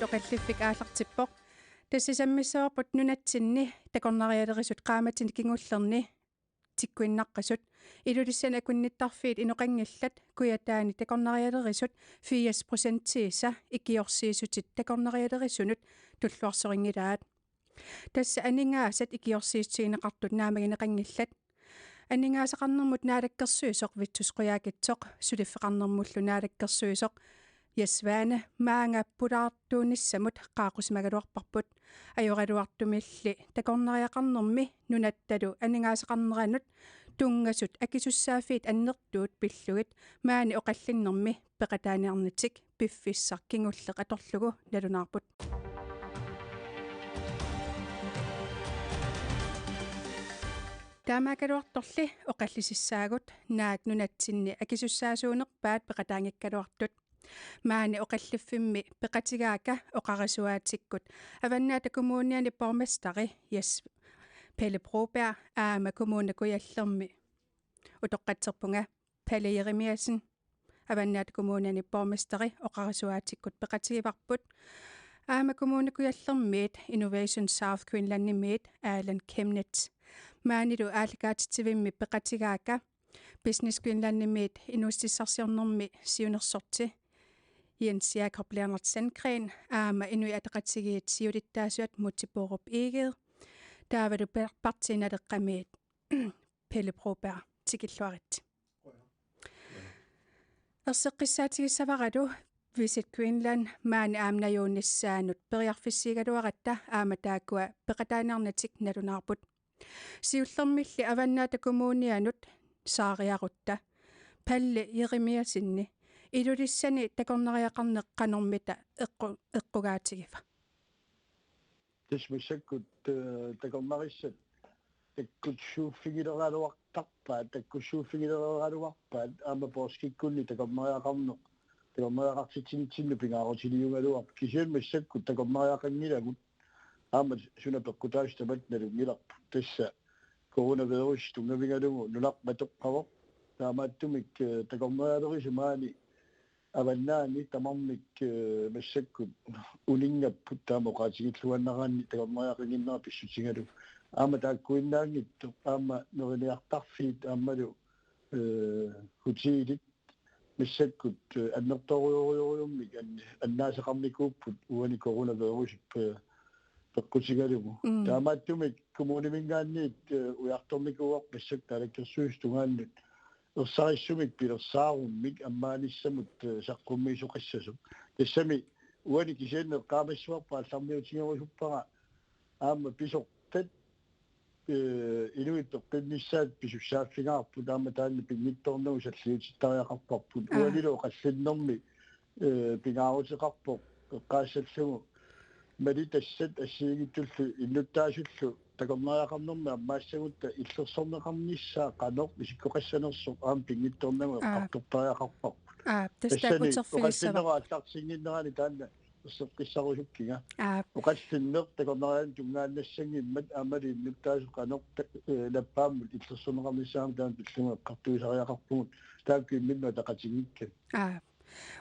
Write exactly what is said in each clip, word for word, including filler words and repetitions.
Oqalliffik aallartippoq. Tassa sammissavarput nunatsinni takornarialerisut qaammatini kingullerni tikkuinnaqqasut. Ilulissani akunnittarfiit inoqanngillat, Kujataani takornarialerisut firs procentiisa ikiorsiissutit takornarialerisunut tulluarsorinngilaat. Tassa aningaasat ikiorsiissutigineqartut naammagineqanngillat. Aningaasaqarnermut naalakkersuisoq Vittus Qujaukitsoq suliffeqarnermullu naalakkersuisoq Jess Svane maanga pulaartuunissamut qaaqqusimagaluarparput. Ajoraluartumilli takornariaqarnermi nunattalu aningaasaqarneranut tunngasut akisussaaffiit annertuut pillugit maani oqallinnermi peqataaniarnatik piffissaq kingulleq atorlugu nalunaarput. Taamaakkaluartorli oqallisissaagut naak nunatsinni akisussaasuunerpaat peqataanngikkaluartut. Maani oqalliffimmi peqatigaakka oqarasuaatikkut Avannaata Kommuniani borgmesteri Jess Pelle Broberg aamma Kommune Kujallermi utoqqatserpunga Palle Jeremiassen. Avannaata Kommuniani borgmesteri oqarasuaatikkut peqatigivarput. Aamma Kommune Kujallermiit Innovation South Greenlandimiit Alan Chemnitz. Maanilu aallakaatitsivimmi peqatigaakka Business Greenlandimiit inuussutissarsiornermi siunnersorti Jens Jakob Lennert Sandgreen aamma Inuit Ataqatigiit siulittaasuat Múte Bourup Egede. Taavalu par-, Partii Naleqqamiit Pelle Broberg, tikilluaritsi. Erseqqissaatigissavaralu Visit Greenland maani aamma najuunnissaanut periarfissiigaluaratta aamma taakkua peqataaniarnatik nalunaarput. Siullermilli Avannaata Kommunianut saariarutta Palle Jeremiassenip Ilulissani takornariaqarneq qanormita eqqu-, eqqugaatigiva? Tassa massakkut, eh, takornarissat takkussuuffigileraluartarpaat, takkussuuffigileraluarpaat, aamma poorskikkunni takornariaqarneq, takornariaqartitsinissamut pingaarutiliugaluarpoq, kisianni massakkut takornariaqanngilagut, aamma suna peqqutaasut tamatta nalunngilarput. Tassa coronavirus tunngavigalugu nunarput matoqqavoq, taamaattumik, eh, takornarialerisut maani avannaani tamarmik, eh, massakkut uninngapput taama oqaatigilluinnaraanni takornariaqannginnera pissutigalugu. Aamma taakkuinnaanngitsoq, aamma neriniartarfiit, aammalu, eh, hotelit, massakkut, eh, annertorujorujorujummik an-, annaasaqarnikuupput uani coronavirusi pe-, peqqutigalugu. Mm. Taamaattumik kommuniminngaanniit, eh, ujartornikuuarput massakkut naalakkersuisut tungaannut ersarissumik pilersaarummik ammaanissamut, eh, saqqummiisoqassasoq. Tassami uani kisianni eqqaamassavarput aallarniutigerusuppara aamma pisortat, eh, inuit peqqinnissaat pisussaaffigaarput, aamma taanna pinngitsoornagu salliutittariaqarparput. Aa. Uanilu oqallinnermi, eh, pingaaruteqarpoq eqqaassallugu malitassat assigiinngitsullu innuttaasullu takornariaqarnermi ammaassagutta illersorneqarnissaa qanoq isikkoqassanersoq aamma pinngitsoornagu, aa, eqqartortariaqarparput. Aa, tassa taakku tassani uterfigissavarput. Oqallinnerup aallartinnginnerani taanna erseqqissarusukkiga. Aap. Oqallinneq takornarianut tunngaannassanngimmat aammalu innuttaasut qanoq ta-, eh, nappaammut illersorneqarnissaanut taanna pillugu eqqartuisariaqarpugut, taakku imminnut ataqatinngikkamik. Aap.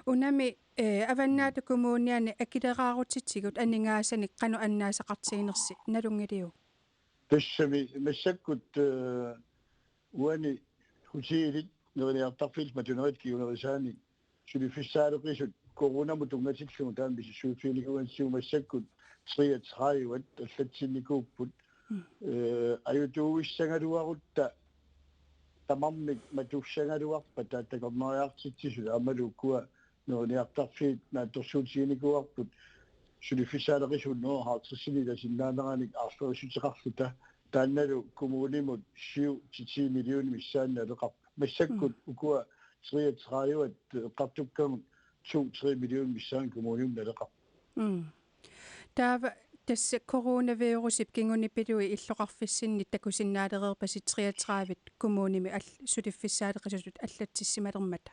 Unami, eh, Avannaata Kommuniani akileraarutitigut aningaasanik qanoq annaasaqartiginersi nalunngiliuk? Tassami massakkut, eh, uani hotelit neriniartarfiillu matunerit kingunerisaanik suliffissaaleqisut coronamut tunngatillugu taama misissuiffiginikuugatsigu massakkut treogtredive allatsinnikuupput. Mm. Eh, ajutuuissagaluarutta tamarmik matussagaluarpata takornariartitsisut aammalu ukua neriniartarfiit naatsorsuutiginikuuarput suliffissaaleqisuut hundrede og halvtredsinik ilasinnaanerannik aarlerissuteqarluta, taannalu kommunimut syv til ti millioner missaanni naleqarpoq. Massakkut, mm, ukua treogtredive eqqartukkagut to tre millioner missaanni kommunimut naleqarpoq. Mm. Taava tassa coronavirusip kingunipilui illoqarfissinni takusinnaalereerpasi treogtredive kommunimi all-, suliffissaaleqisutut allatsissimalermata.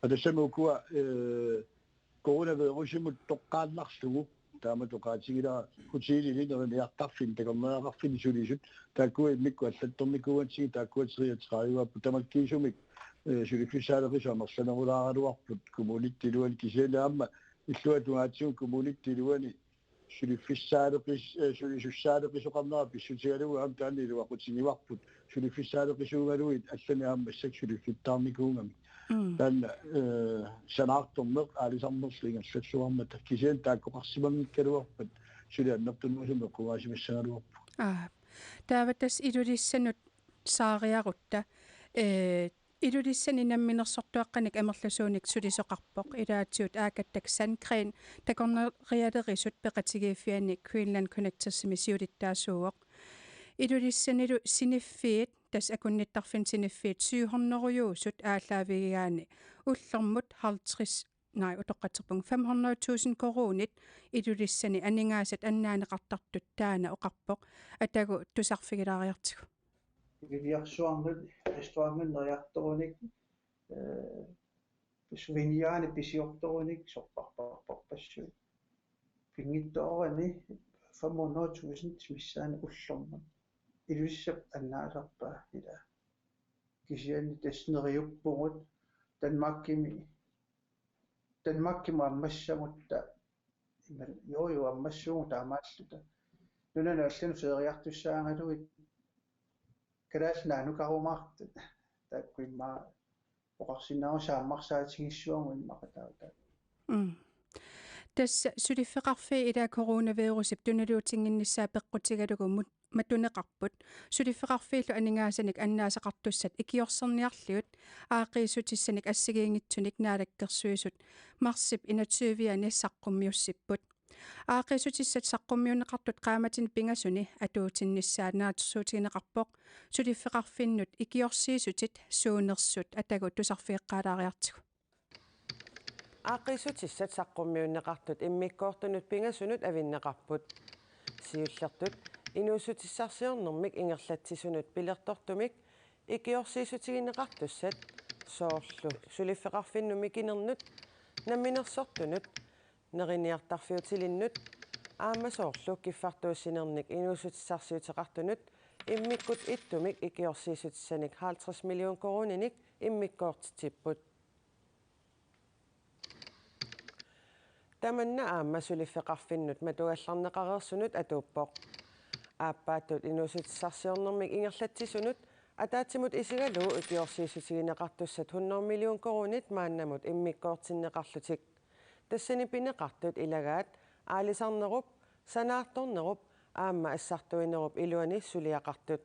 Aa, tassami ukua, eh, coronavirusimut toqqaannarlugu, taamatut oqaatigilara hotelili neriniartarfinni takornariaqarfinni sulisut, taakkua immikkut allattornikuugatsigit, taakkua treogtredive-apput, tamakkiisumik, eh, suliffissaaleqisut amerlanerulaaraluarput kommunitta iluani, kisianni aamma illuatungaatsigut kommunitta iluani suliffissaaleqis-, eh, sulisussaaleqisoqarnera pissutigalugu aamma taanna iluaqutigivarput. Suliffissaaleqisuugaluit allanik aamma massakkut suliffittaarnikuugamik. Mm. Taanna, eh, sanaartorneq aalisarnerlu ingerlalluarmata kisianni taakkoqarsimanngikkaluarpat suli annertunerusumik eqqugaasimassagaluarpugut. Aa. Taava tassa Ilulissanut saariarutta, eh, Ilulissani namminersortuaqqanik amerlasuunik sulisoqarpoq, ilaatigut Aakatta Sandgreen takornarialerisut peqatigiiffianni Greenland Connectorsimi siulittaasuuvoq. Ilulissanilu siniffiit, tassa akunnittarfinni siniffiit syv hundrede-juusut aallaavigigaanni ullormut halvtreds, nej, utoqqatserpunga, fem hundrede tusind koruunit Ilulissani aningaasat annaaneqartartut taanna oqarpoq, atagu tusarfigilaariartigu. Iviarsuarnut, restaurantineriartorunik, eh, souvenirini pisiortorunik sorpassuit. Pinngitsoorani fem hundrede tusind missaani ullormut. Ilulissap annaasarpaa ila. Kisianni tassa neriuppugut Danmarkimi, Danmarkimut ammassamutta, ima, jo, jo, ammassuugut taamaalluta. Nunanut allanut feriartussaagaluit kalaallit naanukarumaartut. Taakku immaqa oqarsinnaavoq saammarsaatigissuarmut immaqa taava. Mm. Tassa suliffeqarfiit ila coronavirusip tunuliutinnginnissaa peqqutigalugu mut-, matuneqarput. Suliffeqarfiillu aningaasanik annaasaqartussat ikiorserniarligut aaqqiissutissanik assigiinngitsunik Naalakkersuisut marsip enogtyve-ani saqqummiussipput. Aaqqiissutissat saqqummiunneqartut qaammatini pingasuni atuutinnissaat naatsorsuutigineqarpoq suliffeqarfinnut ikiorsiissutit suunersut, atagu tusarfigeqqaalaariartigu. Aaqqiissutissat saqqummiunneqartut immikkoortunut pingasunut avinneqarput. Siullertut inuussutissarsiornermik ingerlatsisunut pilertortumik ikiorsiissutigineqartussat, soorlu suliffeqarfinnut mikinernut, namminersortunut, neriniartarfiutilinnut, aamma soorlu kiffartuussinernik inuussutissarsiuteqartunut, immikkut ittumik ikiorsiissutissanik halvtreds million koruuninik immikkoortitsipput. Tamanna aamma suliffeqarfinnut matugallarneqareersunut atuuppoq. Aappaattut inuussutissarsiornermik ingerlatsisunut ataatsimut isigalugu ikiorsiissutigineqartussat hundrede million koruunit maannamut immikkoortinneqarlutik. Tassani pineqartut ilagaat aalisarnerup, sanaartornerup aamma assartuinerup iluani suliaqartut.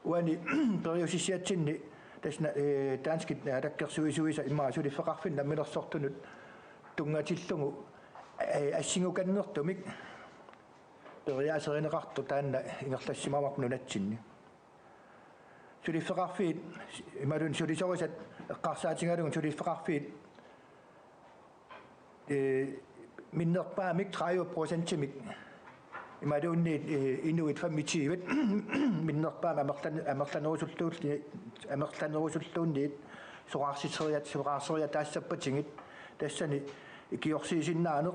Uani periusissiatsinni tassa, eh, danskit, eh, naalakkersuisuisa immaqa suliffeqarfinnut namminersortunut tunngatillugu, eh, assingukannertumik periaaserineqartoq taanna ingerlassimavarput nunatsinni. Suliffeqarfiit, imaluunniit sulisorisat eqqarsaatigalugit suliffeqarfiit, eh, minnerpaamik tredive procentimik, imaluunniit, eh, inuit femogtyve minnerpaamik amerlan-, amerlanerusulluunniit, amerlanerusulluunniit soraarsiseriat-, soraarseriataassappatigut, tassani ikiorsiisinnaaneq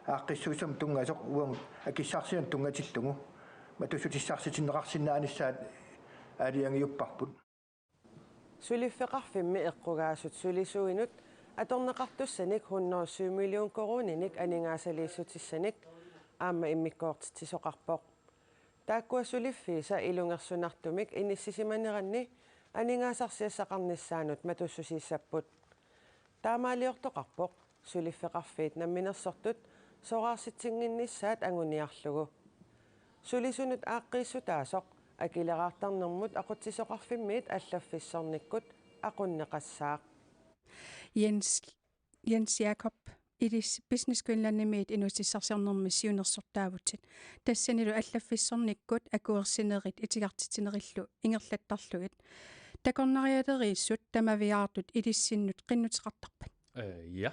aaqqissuussamut tunngasoq uagut akissarsianut tunngatillugu matussutissarsitinneqarsinnaanissaat aalajangiupparput. Suliffeqarfimmi eqqugaasut sulisuinut atorneqartussanik hundrede syv million koruuninik aningaasaliissutissanik aamma immikkoortitsisoqarpoq. Taakkua suliffiisa ilungersunartumik inissisimaneranni aningaasarsiassaqarnissaanut matussusiissapput. Taamaaliortoqarpoq suliffeqarfiit namminersortut soraarsitsinginnissaat anguniarlugu. Sulisunut aaqqiissutaasoq akileraartarnermut aqutsisoqarfimmiit allaffissornikkut aqunneqassaaq. Jens, Jens Jakob, ilissi Business Greenlandimiit inuussutissarsiornermi siunnersortaavutit. Tassanilu allaffissornikkut akuersinerit itigartitsinerillu ingerlattarlugit. Takornarialeriissut tamaviaartut ilissinnut qinnuteqartarpat? Eh, ja.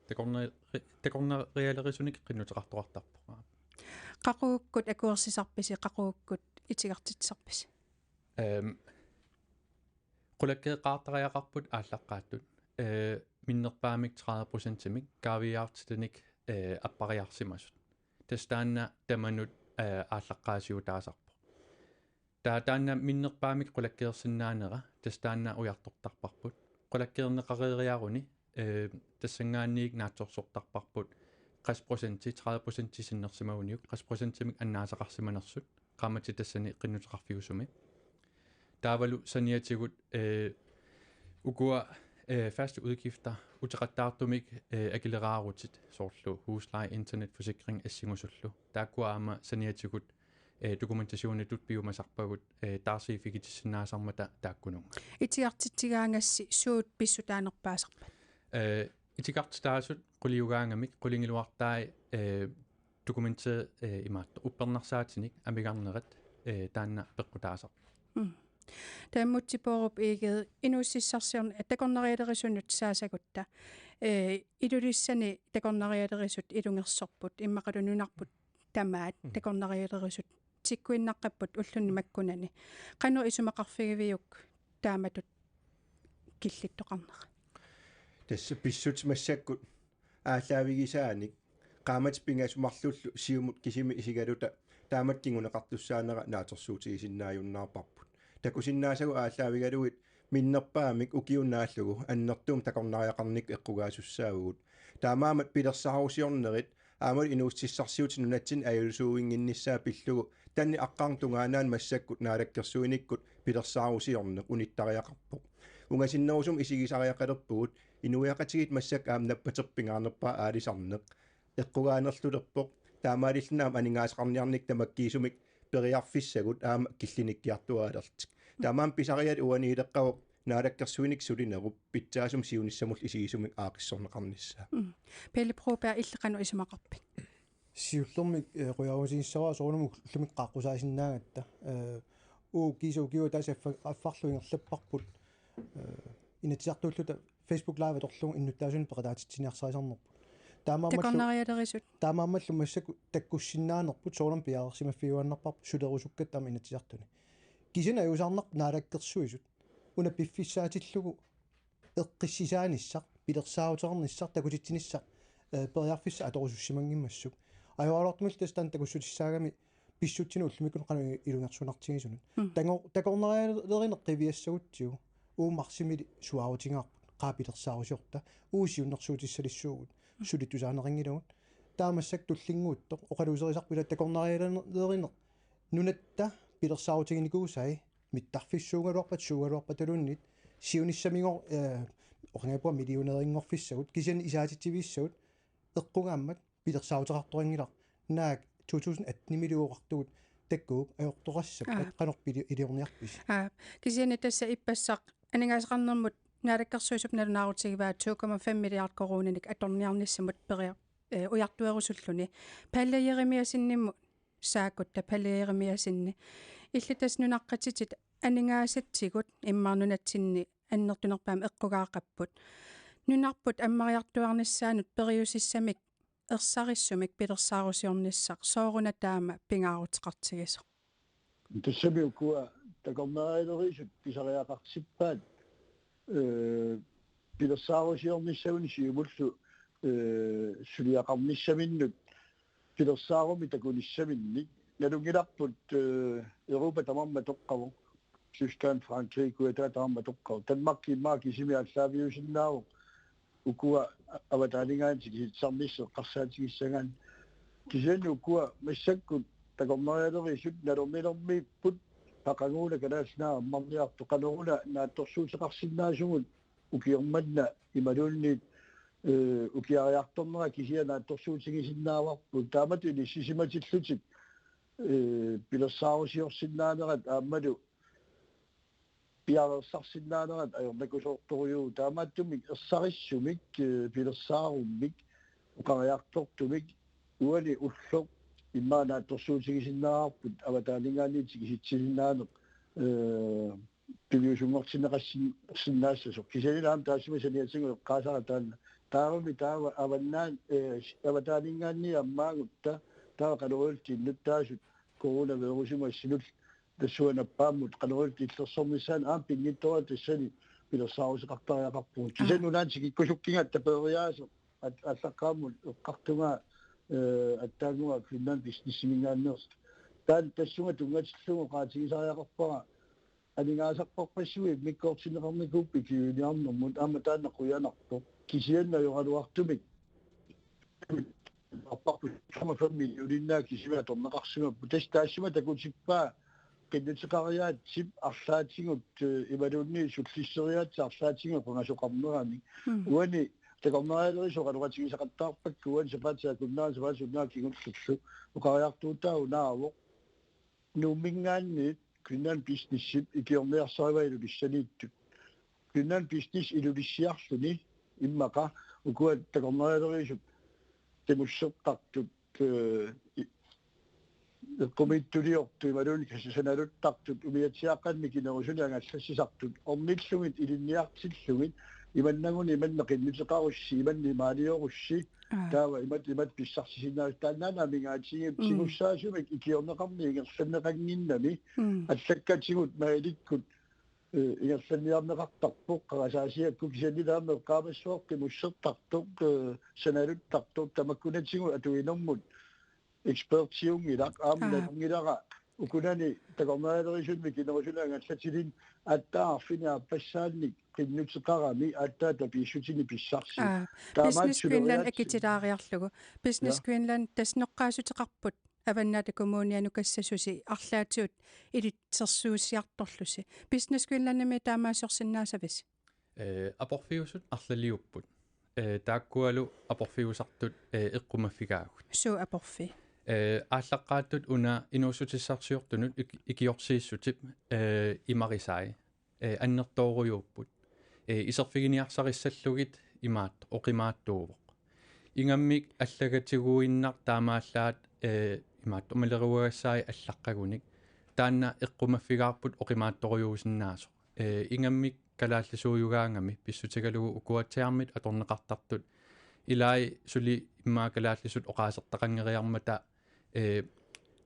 Takornari-, takornarialerisunik qinnuteqartoqartarpoq. Qaqugukkut akuersisarpisi, qaqugukkut itigartitsisarpisi? Ehm, qulakkeeqqaartariaqarput aallaqqaattut, eh, minnerpaamik tredive procentimik kaaviiaartitanik, eh, appariarsimasut. Tassa taanna tamanut, eh, aallaqqaasiutaasarpoq. Taava taanna minnerpaamik qulakkeersinnaanera, tassa taanna ujartortarparput. Qulakkeerneqareeriaruni, eh, tassanngaanniit naatsorsortarparput qassit procenti, tredive procenti sinnersimaguniuk, qassit procentimik annaasaqarsimanersut qaammatit tassani qinnuteqarfiusumi. Taavalu saniatigut, eh, ukua, eh, faste udgifter uteqattaartumik, eh, akileraarutit soorlu husleje, internet, forsikring assigusullu. Taakkua aamma saniatigut, eh, dokumentationitut piumasarpagut, eh, taarsiiffigitissinnaasarmata taakkununnga. Itigartitsigaangassi suut pissutaanerpaasarpat? Eh, itigartitaasut quliugaangamik qulingiluartai, eh, dokumenti, eh, imaattoq uppernarsaatinik amigarnerat, eh, taanna peqqutaasarpoq. Mm. Taava Múte Bourup Egede, inuussutissarsiorneq takornarialerisunut saasagutta, eh, Ilulissani takornarialerisut ilungersorput, immaqalu nunarput tamaat, mm, takornarialerisut tikkuinnaqqapput ulluni makkunani. Qanoq isumaqarfigiviuk taamatut killittoqarnera? Tassa pissutsit massakkut aallaavigisaanik qaammatit pingasut marlullu siumut kisimi isigaluta taamatut kinguneqartussaanera naatsorsuutigisinnaajunnaarparput. Takusinnaasagut aallaavigalugit minnerpaamik ukiup naallugu annertuumik takornariaqarnikkut eqqugaasussaavugut. Taamaammat pilersaarusiornerit aammalu inuussutissarsiutit nunatsinni ajuusuuinnginnissaat pillugu taanna aqqarnut tungaanut massakkut naalakkersuinikkut pilersaarusiorneq unittariaqarpoq. Ungasinnerusumik isigisariaqalerpugut, inuiaqatigiit massakkut aamma nappaterpingaarnerpaaq aalisarneq eqqugaanerlulerpoq, taamaalilluni aamma aningaasaqarniarneq tamakkiisumik periarfissagut aamma killinikkiartuaalertik. Taamaammat pisariaat uaniileqqavoq naalakkersuinikkut sulinerup pitsaasumik siunissamullu isigisumik aaqqissorneqarnissaa. Mm. Pele Broberg, illit qanoq isumaqarpit? Siullermik, eh, qujaarutigissavara soorunami ullumi qaaqqusaasinnaagatta. Eh, uagut kiisa ukiup ataatsip affa-, affarlu ingerlapparput, eh, Inatsisartuulluta Facebook Live atorlugu innuttaasunik peqataatitsiniarsarisarnerput. Taamaammallu takornarialerisut. Taamaammallu massakkut takkussinnaanerput soorunami piareersimaffigiuaannarparput sulerusukkatta aamma Inatsisartuni. Kisianni ajuusaarnarpoq Naalakkersuisut una piffissaatillugu eqqissisaanissaq, pilersaaruteqarnissaq, takutitsinissaq, eh, periarfissaq atorusussimanngimmassuk. Ajoraluartumillu tassa taanna takussutissaagami pissutsinik ullumikkut qanoq ilungersunartigisunut. Mm. Tango-, takornarialerineq qiviassagutsigu uagut marsimili suaarutigaarput qaa pilersaarusiorta, uagut siunnersuutissalissuugut, mm, suli tusaaneqanngilagut. Taava massakkut tullinnguuttoq oqaluuserisarput ila takornarialerineq nunatta pilersaarutiginikuusai mittarfissuugaluarpat suugaluarpataluunniit siunissamigooq, eh, oqanngippunga millionærinngorfissagut, kisianni isaatitsivigissagut eqqugaammat pilersaaruteqartoqanngilaq, naak to tusind atten-imilu oqartugut takkuuk ajortoqassappat. Aa. Qanoq pili-, iliorniarpisi? Aa, kisianni tassa ippassaq aningaasaqarnermut Naalakkersuisut nalunaarutigivaat to komma fem milliard koruuninik atorniarnissamut peria-, eh, ujartuerusulluni. Palle Jerimiassenimut saakkutta, Palle Jerimiassenip. Illit tassa nunaqqatitit aningaasatsigut immaqa nunatsinni annertunerpaamik eqqugaaqapput. Nunarput ammariartuaarnissaanut periusissamik ersarissumik pilersaarusiornissaq, sooruna taama pingaaruteqartigisoq? Tassami ukua takornarialerisut pisariaqartippaat, eh, pilersaarusiornissaanut siumullu, eh, suliaqarnissaminnut pilersaarumik takunissaminnik. Nalunngilarput, eh, Europa tamarmik atoqqavoq. Tyskland, Frankrig, Kujataat tamarmik atoqqavoq. Danmarki immaqa kisimi aallaaviusinnaavoq ukua avataaninngaanniit tikisitsisarnissaq eqqarsaatigissagaanni. Kisianni ukua massakkut takornarialerisut nalornilermiipput, aqaguuna Kalaallit Nunaat ammarniartoq, qanoruna naatsorsuuteqarsinnaasugut ukioq manna imaluunniit, eh, ukiariartornera kisiat naatsorsuutigisinnaavarput. Taamatut inissisimatillutik, eh, pilersaarusiorsinnaanerat aammalu piareersarsinnaanerat ajornakusoortorujuuvoq. Taamaattumik ersarissumik, eh, pilersaarummik, oqariartortumik, uani ulloq immaqa naatsorsuutigisinnaavarput avataaninngaanniit tikisitsisinnaaneq, eh, piviusunngortinneqassin-, sinnaassasoq. Kisianni aamma taassuma saniatigut eqqaasara taanna. Taavami taava avannaan, eh, avataaninngaanniit ammaagutta, taava qanoq ililluta innuttaasut coronavirusimut assinullu tassunga nappaammut qanoq ililluta illersornissaanut aamma pinngitsoorani tassani pilersaaruteqartariaqarpugut. Kisianni, aa, nunani tikikkusukkigatta peeriaaseq at-, aallaqqaammut eqqartugaa, eh, attaannguaq Greenland Businessiminngaanneersoq. Taanna tassunga tunngatillugu oqaatigisariaqarpara aningaasarpassuit immikkoortinneqarnikuupput ikiuiniarnermut, aamma taanna qujanarpoq. Kisianni ajoraluartumik arparput tamaffammi iulinnaa kisimi atorneqarsimapput. Tassa taassuma takutippaa qinnuteqariaatsip arlaatigut, eh, imaluunniit sullisseriaatsip arlaatigut qangasoqarnerani. Mm. Uani takornarialerisoq oqaloqatigisaqattaarpakka uani sapaatip akunnerani sapaatip akunnerani kingullerlu. Oqariartuutaa unaavoq. Nuumminngaanniit Greenland Businessip ikiorniarsarivaat Ilulissaniittut. Greenland Business Ilulissiarluni immaqa ukua takornarialerisut qimussertartut, eh, i-, eqqumiitsuliortut imaluunniit sanaluttartut umiatsiaaqqat mikinerusuni angallassisartut ornillugit ilinniartillugit imannagunik imanna qinnuteqarussi imanna imaaliorussi. Aa. Taava imat, imat pissarsisinnaavasi taannaana amigaatigiuk. Mm. Tigussaasumik ikiorneqarneq ingerlanneqannginnami. Mm. Allakkatigut mailikkut, eh, ingerlanniarneqartarpoq qarasaasiakkut kisianni taama eqqaamassavarput qimussertartoq, eh, sanaluttartoq tamakkunatigut atuinermut ekspertiunngilaq aamma. Aa. Nalunngilara ukunani takornarialerisunni mikinerusuni angallatilimmik aatsaat arfineq-aappassaannik qinnuteqarami aatsaat tapiissutinik pissarsi. Aa, taamaat Business Greenland suleriaatsi- akitilaariarlugu. Business Ja. Greenland tassa noqqaassuteqarput Avannaata Kommunianut kassasusi arlaatigut ilitsersuusiartorlusi. Business Greenlandimi taamaaliorsinnaasavisi? Eh, aporfiusut arlaliupput. Eh, taakkualu aporfiusartut, eh, eqqumaffigaagut. Suut aporfii? Eh, aallaqqaattut una inuussutissarsiortunut ik-, ikiorsiissutip, eh, imarisai, eh, annertoorujuupput. Eh, iserfiginiarsarissallugit imaattoq oqimaattuuvoq. Ingammik allagatiguinnaq taamaallaat, eh, imaattoq maleruagassai allaqqagunik. Taanna eqqumaffigaarput oqimaattorujuusinnaasoq. Eh, ingammik kalaallisuujugaangami pissutigalugu ukuatsiaarmit atorneqartartut. Ilai suli immaqa kalaallisut oqaasertaqanngeriarmata, eh,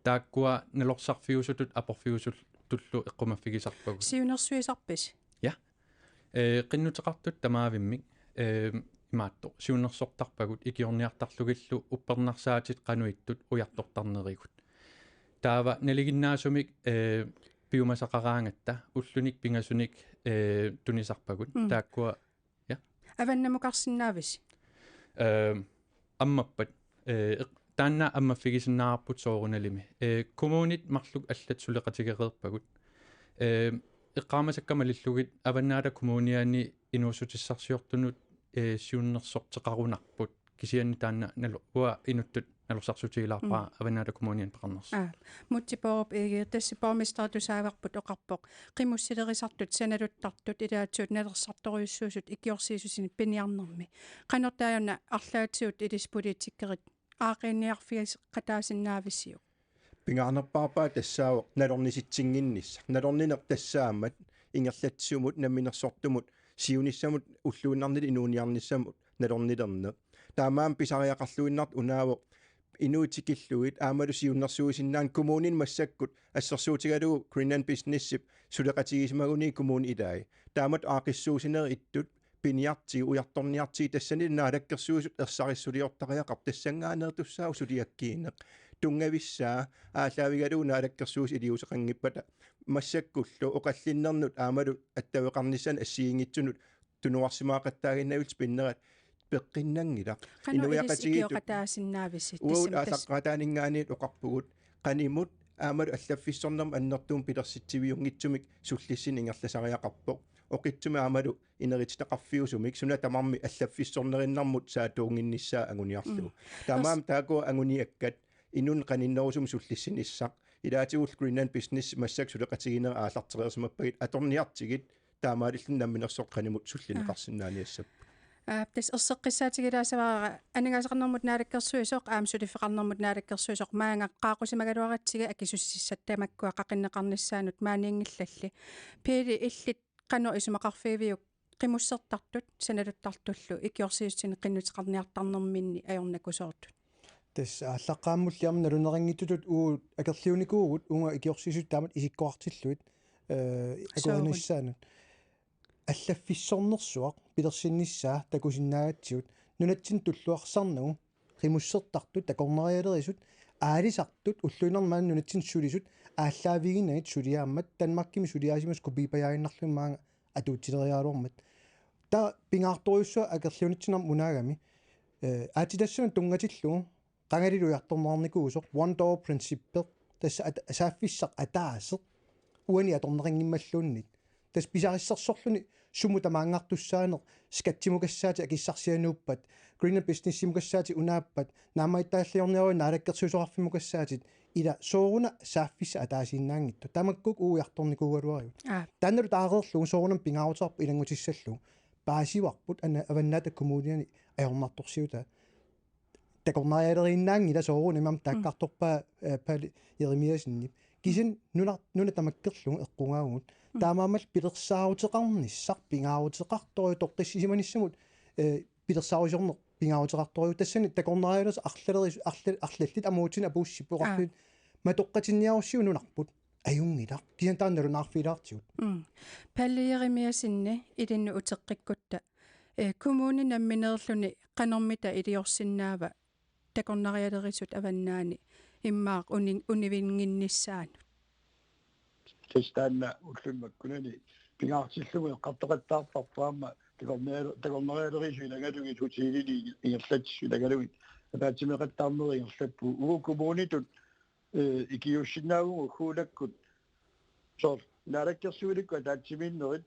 taakkua nalorsarfiusutut aporfiusutullu eqqumaffigisarpagut. Siunnersuisarpisi? Ja. Eh, qinnuteqartut tamaavimmik, eh, imaattoq siunnersortarpagut ikiorniartarlugillu uppernarsaatit qanoq ittut ujartortarnerigut. Taava nalinginnaasumik, eh, piumasaqaraangatta ullunik pingasunik, eh, tunisarpagut. Mm. Taakkua, ja. Avannamukarsinnaavisi? Eh, ammappat. Eh, eq-, taanna ammaffigisinnaavarput soorunalimi. Eh, kommunit marluk allat suleqatigereerpagut. Eh, eqqaamasakka malillugit Avannaata Kommuniani inuussutissarsiortunut, eh, siunnersorteqarunarput. Kisianni taanna nalo-, uanga inuttut nalorsarsiutigilaarpara. Mm. Avannaata Kommuniani peqarnersoq. Aa, Múte Bourup Egede, tassa borgmesteri tusaavarput, oqarpoq qimussilerisartut sanaluttartut ilaatigut nalorsartorujussuusut ikiorsiissutinik piniarnermi. Qanortaana arlaatigut ilissi politikerit aaqqiiniarfigeqataasinnaavisiuk? Pingaarnerpaarpaa tassaavoq nalornisitsinnginnissaq. Nalornineq tassaammat ingerlatsisumut namminersortumut siunissamut ulluinnarnilu inuuniarnissamut nalornilerneq. Taamaammat pisariaqarluinnartoq unaavoq inuit tikillugit aammalu siunnersuisinnaannik kommunini massakkut assersuutigalugu Greenland Businessip suleqatigisimaguni kommuni ilai. Taamatut aaqqissuussinerit ittut piniartigu ujartorniartigu tassani Naalakkersuisut ersarissuliortariaqarpoq tassanngaanneertussaavoq suliakkiineq. Tunngavissaa aallaavigalugu Naalakkersuisut iliuuseqanngippata massakkullu oqallinnernut aammalu attaveqarnissaanut assigiinngitsunut tunuarsimaaqattaaginnavillutik pinnerat peqqinnanngilaq. Qanoq ilissi inuiaqatigiittut ikioqataasinnaavisi? Uagut tassami tassa aallaqqaataaninngaanniit oqarpugut qanimut aammalu allaffissornermut annertuumik pilersitsiviunngitsumik sullissineq ingerlasariaqarpoq. Oqitsumik aammalu inerititaqarfiusumik suna tamarmi allaffissornerinnarmut saattuunnginnissaa anguniarlugu. Mm. Taamaammat taakkua anguniakkat inunnut qaninnerusumik sullissinissaq. Ilaatigullu Greenland Business massakkut suleqatigiinnerit aallartereersimappagit atorniartigit taamaalilluni namminersorneq qanimut sullinneqarsinnaaniassapput. Aa, tassa erseqqissaatigilaassavara aningaasaqarnermut naalakkersuisoq aamma suliffeqarnermut naalakkersuisoq maanga qaaqqusimagaluaratsigit akisussissat tamakkua qaqinneqarnissaannut maaniinngillalli. Pele, illit qanoq isumaqarfigiviuk qimussertartut sanaluttartullu ikiorsiissutinik qinnuteqarniartarnerminni ajornakusoortut? Tassa aallaqqaammulli aamma naluneqanngitsutut uagut akerliunikuuvugut uunga ikiorsiissut taamatut isikkoqartillugit, eh, soorlu akuerinissaannut. Allaffissornersuaq pilersinnissaa takusinnaagatsigu nunatsinnut tulluarsarnagu qimussertartut, takornarialerisut, aalisartut, ulluinnarni maani nunatsinnut sulisut, aallaaviginagit suliaammat Danmarkimi suliaasimasut kopiipajaaginnarlugit maanga atuutsileriaraluarmat. Taava pingaartorujussuaq akerliunitsinnarmik unaagami, eh, aatsitassanut tunngatillugu qangalilu ujartorneqarnikuusoq one door princippi, tassa at-, saaffissaq ataaseq uani atorneqanngimmalluunniit. Tassa pisarissarsorluni sumut tamaanngartussaaneq, skattimukassaatit akissarsianuuppat, Green Businessimukassaatit unaappat, naammagittaalliorniaruit naalakkersuisoqarfimmukassaatit, ila sooruna saaffissaq ataasiinnaanngitsoq. Tamakkua ujartornikuugaluarigut. Aa. Taannalu taareerlugu soorunami pingaaruteqarpoq ilanngutissallugu. Paasivarput ana-, Avannaata Kommuniani ajornartorsiutaa. Takornarialeriinnaanngilaq soorunami aamma taakkartorpaa, eh, Palle Jerimiassenip. Kisianni nuna, nuna tamakkerlugu eqqugaagut. Mm. Taamaammat pilersaaruteqarnissaq, pingaaruteqartorujuk toqqissisimanissamut, eh, pilersaarusiorneq pingaaruteqartorujuk. Tassani takornarialerisoq arlalerisoq, arla-, arlallit amuutsinut apuussippoq. Aa. Oqarfiit matoqqatinniarussiuk nunarput. Ajunngilaq. Kisianni taanna nalunaarfigilaartigut. Mm. Palle Jerimiassenip ilinnut uteqqikkutta, eh, kommuni nammineerluni qanormita iliorsinnaava takornarialerisut avannaani immaqa uni-, univinnginnissaanut? Tassa taanna ulluni makkunani pingaartillugu eqqartoqattaartarpoq aamma takornariale-, takornarialerisut ilagalugit hotelini ingerlatsisut ilagalugit ataatsimeeqattaarnerit ingerlappugut. Uagut kommunitut, eh, ikiuussinnaavugut ugguulakkut soorlu naalakkersuinikkut ataatsimiinnerit,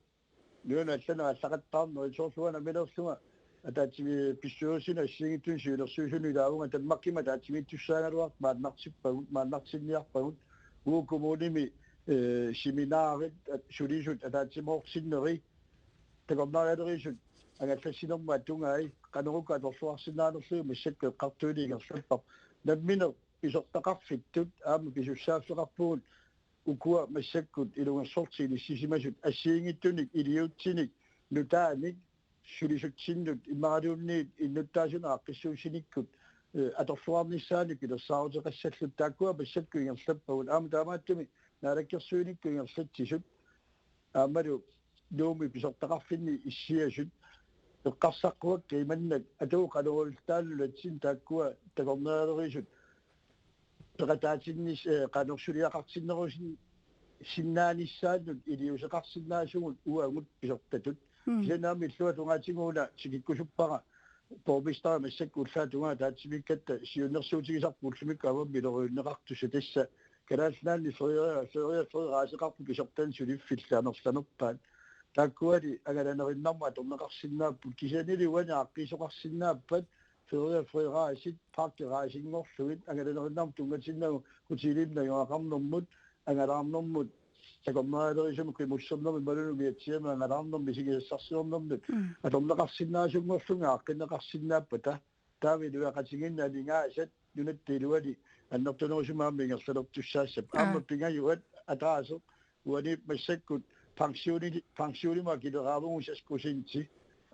nunanut allanut aallaqattaarnerit, soorlu uanga nammineerlunga ataatsimi-, bestyrelsini assigiinngitsunut siulersuisunut ilaavunga Danmarkimi ataatsimiittussaagaluartut maannartippagut, maannartinniarpagut, uagut kommunimi, eh, seminarit, at-, sulisut ataatsimoortinneri, takornarialerisut angallassinermut atugai, qanoruku atorluarsinnaanerlugit massakkut eqqartuineq ingerlapparput. Nammineq pisortaqarfittut aamma pisussaaffeqarpugut ukua massakkut ilungersortitut inissisimasut assigiinngitsunik, iliuutsinik, nutaanik, sulisutsinnut imaluunniit innuttaasunik aaqqissuussinikkut, eh, atorluarnissaanik pilersaaruteqassalluta. Taakkua massakkut ingerlappagut. Aamma taamaattumik naalakkersuinikkut ingerlatsisut aammalu Nuummi pisortaqarfinni issiasut eqqarsaqquakka imannak: Atugut qanoq ililluta nunatsinni taakkua takornarialerisut peqataatinnis-, eh, qanoq suliaqartinnerusin-, sinnaanissaannut iliuuseqarsinnaasugut uagut pisortatut. Mm. Kisianni aamma illuatungaatiguna tikikkusuppara borgmesteri massakkut ullaap tungaanut ataatsimiikkatta siunnersuutigisarput ullumikkut avammiloriunneqartussaq, tassa Kalaallit Nunaanni ferie, ferie, ferieraasaqarput pisortanit suliffillit amerlanerpaat. Taakkuali angalanerinnarmut atorneqarsinnaapput, kisiannili uani aaqqiisoqarsinnaappat ferie, ferieraasat, parkeraasinngorlugit angalanerinnarmut tunngatinnagu hotelimi najugaqarnermut, angalaarnermut, takornarialerisumik qimussernermut imaluunniit umiatsiamik angalaarnermut misigisassarsiornermut. Mm. Atorneqarsinnaasunngorlugit aaqqinneqarsinnaappata. Taava iluaqutigiinneq aningaasat nunatta iluani annertunerusumik aamma ingerlalertussaassappat. Aa. Aamma pingajuat ataaseq uani massakkut pensioni-, pensionimut akileraavugut seks procenti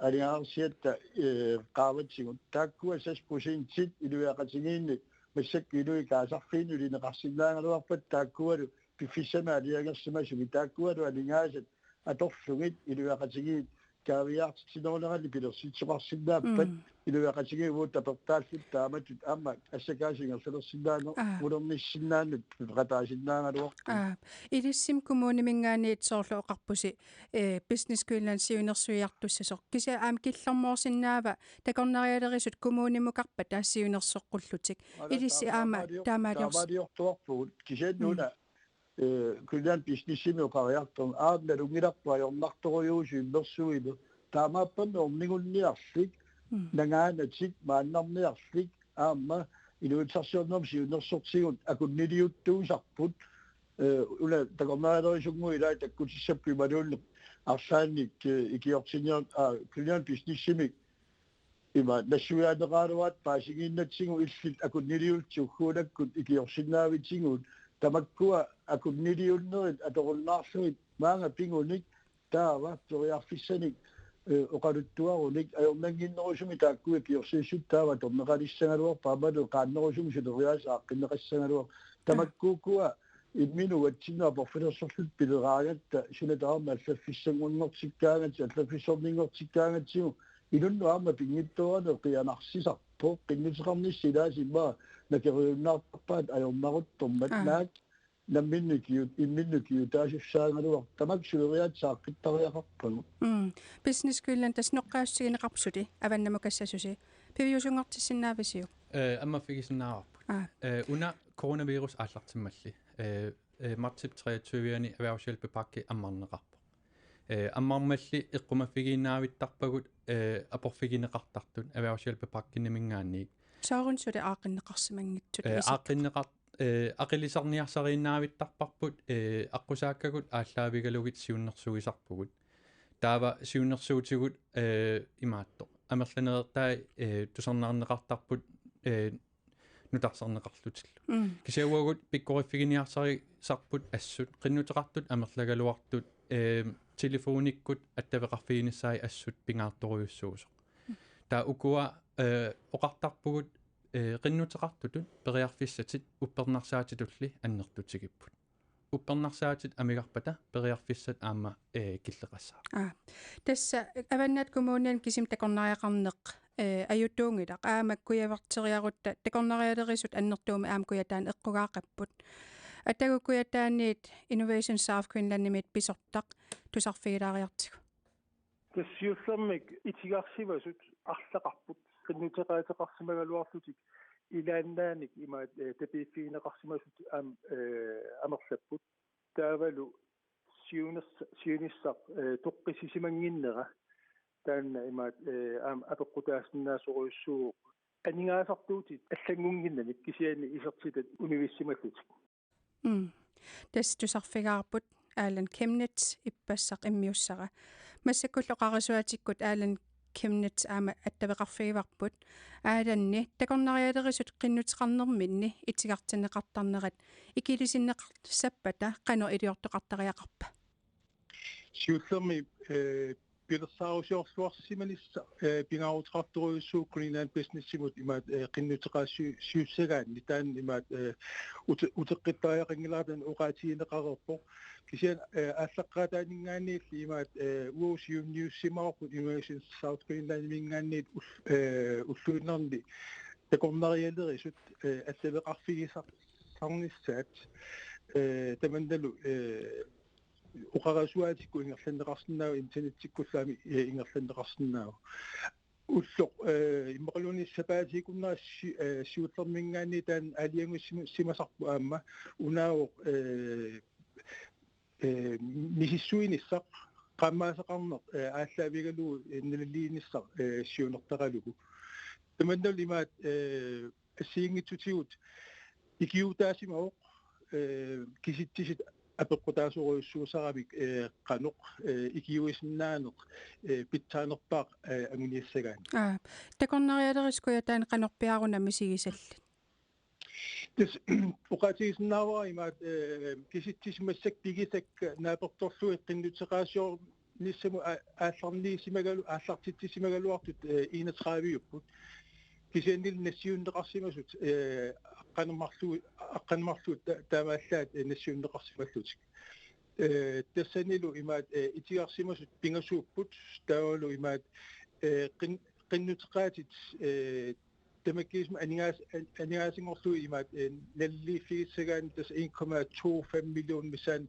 aningaasarsiatta, eh, qaavatigut. Taakkua seks procentit iluaqutigiinneq massakkut inuit kaasarfiini ulineqarsinnaagaluarpata, taakkualu piffissami aalajangersimasumi, taakkualu aningaasat atorlugit iluaqutigiit kaaviiaartitsinerunerani pilersitsisoqarsinnaappat. Mm. Iluaqutigiit uagut tapertaalluta taamatut aamma assakaasut ingerlalersinnaaneq, aa, ulernissinnaannut peqataasinnaagaluarput. Aa, ilissinnut kommuniminngaanniit soorlu oqarpusi, eh, Business Greenland siunnersuiartussasoq. Kisianni aamma killormoorsinnaava takornarialerisut kommunimukarpata siunnersoqqullutik? Ala, ilissi taa-, aamma taamaalior-, taamaaliors-, taamaaliortuarpugut. Kisianni, mm, una eh, Greenland Businessimi oqariartorneq aamma nalunngilarput ajornartorujussuuvoq immersuineq. Taamaappanni ornigunniarlik, mm, nangaanatik maannarniarlik aamma inuussutissarsiornermut siunnersortigut akunniliuttuusarput, eh, una takornarialerisunnguit ilaat takkutissapput imaluunniit arlaannik, eh, ikiortinniar-, aa, Greenland Businessimi ima nassuiaaneqaraluartut paasigiinnatsigu illit akunniliullutit ugguunakkut ikiorsinnaavitigut, tamakkua akunniliunnerit atorunnaarlugit maanga pingunik taava periarfissanik, eh, oqaluttuarunik ajornannginnerusumik taakku ikiorsiissut taava atorneqalissagaluarput aammalu qaannerusumik suleriaaseq aaqqinneqassagaluarpoq. Aa. Tamakkuukkua imminut uatsinnut aporfilersorluta pileraangatta suna tamarmi allaffissanngortikkaangatsigit, allaffissorninngortikkaangatsigu, inunnut aamma pinngitsoorani qianarsisarpoq, qinnuteqarnissaq ilaasa immaqa nakeriunnaartarpaat ajornaruttormat. Aa. Naak nammineq ukiut, imminnik ukiut taasissaagaluartoq tamakku suleriaatsit saaqqittariaqarpagut. Mm. Business Greenland tassa noqqaassutigineqarpoq suli avannamut kassasusi. Piviusunngortissinnaavisiuk? Eh, ammaffigisinnaavarput. Aa. Eh, una coronavirus aallartimmalli. Eh, eh, martsip treogtyve-ani erhvervshjælpepakke ammarneqarpoq. Eh, ammarmalli eqqumaffigiinnaavittarpagut, eh, aporfigineqartartut erhvervshjælpepakkenimingaanniit. Soorunami suli aaqqinneqarsimanngitsut. Eh, ilisartut. Aaqqinneqar-, eh, aqillisarniarsariinnaavittarparput, eh, aqqusaakkagut aallaavigalugit siunnersuisarpugut. Taava siunnersuutigut, eh, imaattoq. Amerlanereertai, eh, tusarnaarneqartarput, eh, nutarsarneqarlutillu. Mm. Kisianni uagut pikkoriffiginiarsarisarput assut, qinnuteqartut amerlagaluartut, eh, telefonikkut attaveqarfiginissaat assut pingaartorujussuusoq. Taava ukua, eh, oqartarpugut, eh, qinnuteqartutut periarfissatit uppernarsaatitulli annertutigipput. Uppernarsaatit amigarpata periarfissat aamma, eh, killeqassaaq. Aa. Tassa Avannaata Kommuniani kisimi takornariaqarneq, eh, ajutuunngilaq. Aamma kujaverteriarutta takornarialerisut annertuumik aamma Kujataani eqqugaaqapput. Atagu Kujataaniit Innovation South Greenlandimiit pisortaq tusarfigilaariartigu. Tassa siullermik itigarsimasut arlaqarput. Qinnuteqaateqarsimagaluarlutik ilaannaannik imaat, eh, tapiiffigineqarsimasut aamma, eh, amerlapput. Taavalu siuners-, siunissaq, eh, toqqissisimannginnera taanna imaat, eh, aamma apeqqutaasinnaasorujussuuvoq. Aningaasartuutit allanngunnginnamik kisianni isertitat univissimallutik. Mm. Tassa tusarfigaarput Alan Chemnitz ippassaq immiussara. Massakkullu oqarasuaatikkut Alan Chemnitz aamma attaveqarfigivarput. Alanni takornarialerisut qinnuteqarnerminni itigartinneqartarnerat ikilisinneqarsappata qanoq iliortoqartariaqarpa? Siullermik, eh, pilersaarusiorluarsimanissaq, eh, pingaaruteqartorujussuuvoq Greenland Businessimut imaat, eh, qinnuteqaasiussagaanni taanna imaat, eh, ute-, uteqqittariaqanngilara taanna oqaatigineqareerpoq. Kisianni, eh, aallaqqaataaninngaanniilli imaat, eh, uagut siunniussimavarput Innovation South Greenlandiminngaanniit ul-, eh, ulluinnarni takornarialerisut, eh, attaveqarfigisar-, sarnissaat, eh, tamannalu, eh, oqarasuaatikkut ingerlanneqarsinnaavoq, internettikkullu aamma, eh, ingerlanneqarsinnaavoq. Ulloq, eh, immaqaluunniit sapaatiikunneranut si-, eh, siullerminngaanniit taanna aalajangiussima-, simasarpoq aamma unaavoq, eh, eh, misissuinissaq qaammaasaqarneq, eh, aallaavigalugu, eh, naliliinissaq, eh, siunertaralugu. Tamannalu imaat, eh, assigiinngitsutigut ikiuutaasimavoq, eh, kisitsisit apeqqutaasorujussuussaramik, eh, qanoq, eh, ikiuisinnaaneq, eh, pitsaanerpaaq, eh, anguniassagaanni. Aa, takornarialerisut Kujataani qanorpiaruna misigisallit? Tassa oqaatigisinnaavara imaat, eh, kisitsisit massakkut pigisakka naapertorlugit qinnuteqaasiornissamut a-, aallarniissimagalu-, aallartitsisimagaluartut, eh, enogtredive-upput. Kisiannili nassiunneqarsimasut, eh, aqqaneq-marlugit, aqqaneq-marlugit ta-, taamaallaat, eh, nassiunneqarsimallutik. Eh, tassanilu imaat, eh, itigarsimasut pingasuupput, taavalu imaat, eh, qin-, qinnuteqaatit, eh, tamakkiisumik aningaas-, an-, aningaasanngorlugit imaat, eh, naliliiffigissagaanni tassa en komma to fem million missaani,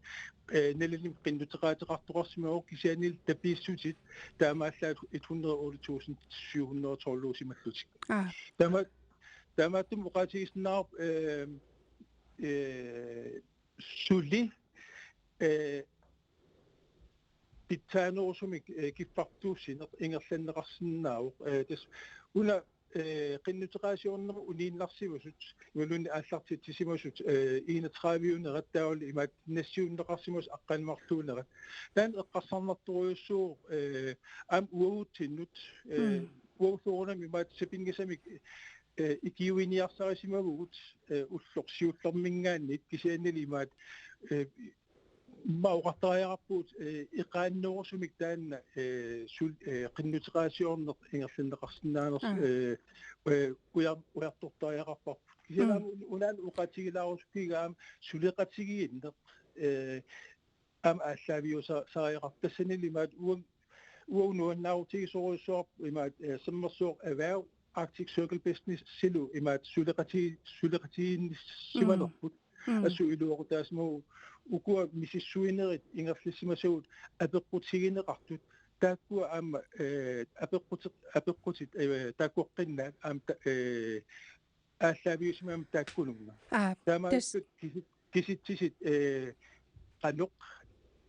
eh, nalilimmik qinnuteqaateqartoqarsimavoq kisiannili tapiissutit taamaallaat et hundrede og otte tusind syv hundrede og tolv-usimallutik. Aa. Taama-, taamaattumik oqaatigisinnaavarput, eh, eh, suli, eh, pitsaanerusumik, eh, kiffartuussineq ingerlanneqarsinnaavoq. Eh, tassa una, eh, qinnuteqaasiornermut uniinnarsimasut, imaluunniit aallartitsisimasut, eh, enogtredive-unerat taavalu imaat nassiunneqarsimasut aqqaneq-marluunerat. Taanna eqqarsarnartorujussuuvoq, eh, aamma uagutsinnut, eh, mm, uagut soorunami imaat sapinngisamik, eh, ikiuiniarsarisimavugut, eh, ulloq siullerminngaanniit kisiannili imaat, eh, immaqa oqartariaqarpugut, eh, eqaannerusumik taanna, eh, sul-, eh, qinnuteqaasiorneq ingerlanneqarsinnaanersoq, aa, eh, eh, ujar-, ujartortariaqarparput. Kisianni, mm, aamma un-, unaana oqaatigilaarusukkikka aamma suleqatigiinneq, eh, aamma aallaaviusa-, sariaqarpoq. Tassanilu imaat uang-, uagut nuannaarutigisorujussuarput imaat, eh, Sermersooq Erhverv Arctic Circle Businessilu imaat suleqati-, suleqatigiinnissisimanerput. Mm. Mm. Assut iluaqutaasimavugut ukua misissuinerit ingerlassimasagut apeqqutigineqartut, taakkua aamma, eh, apeqquti-, apeqqutit, eh, taakkoqqinnaat aamma ta-, eh, aallaaviusimagami taakkununnga. Aa, taamaalillutik kisi-, kisitsisit, eh, qanoq,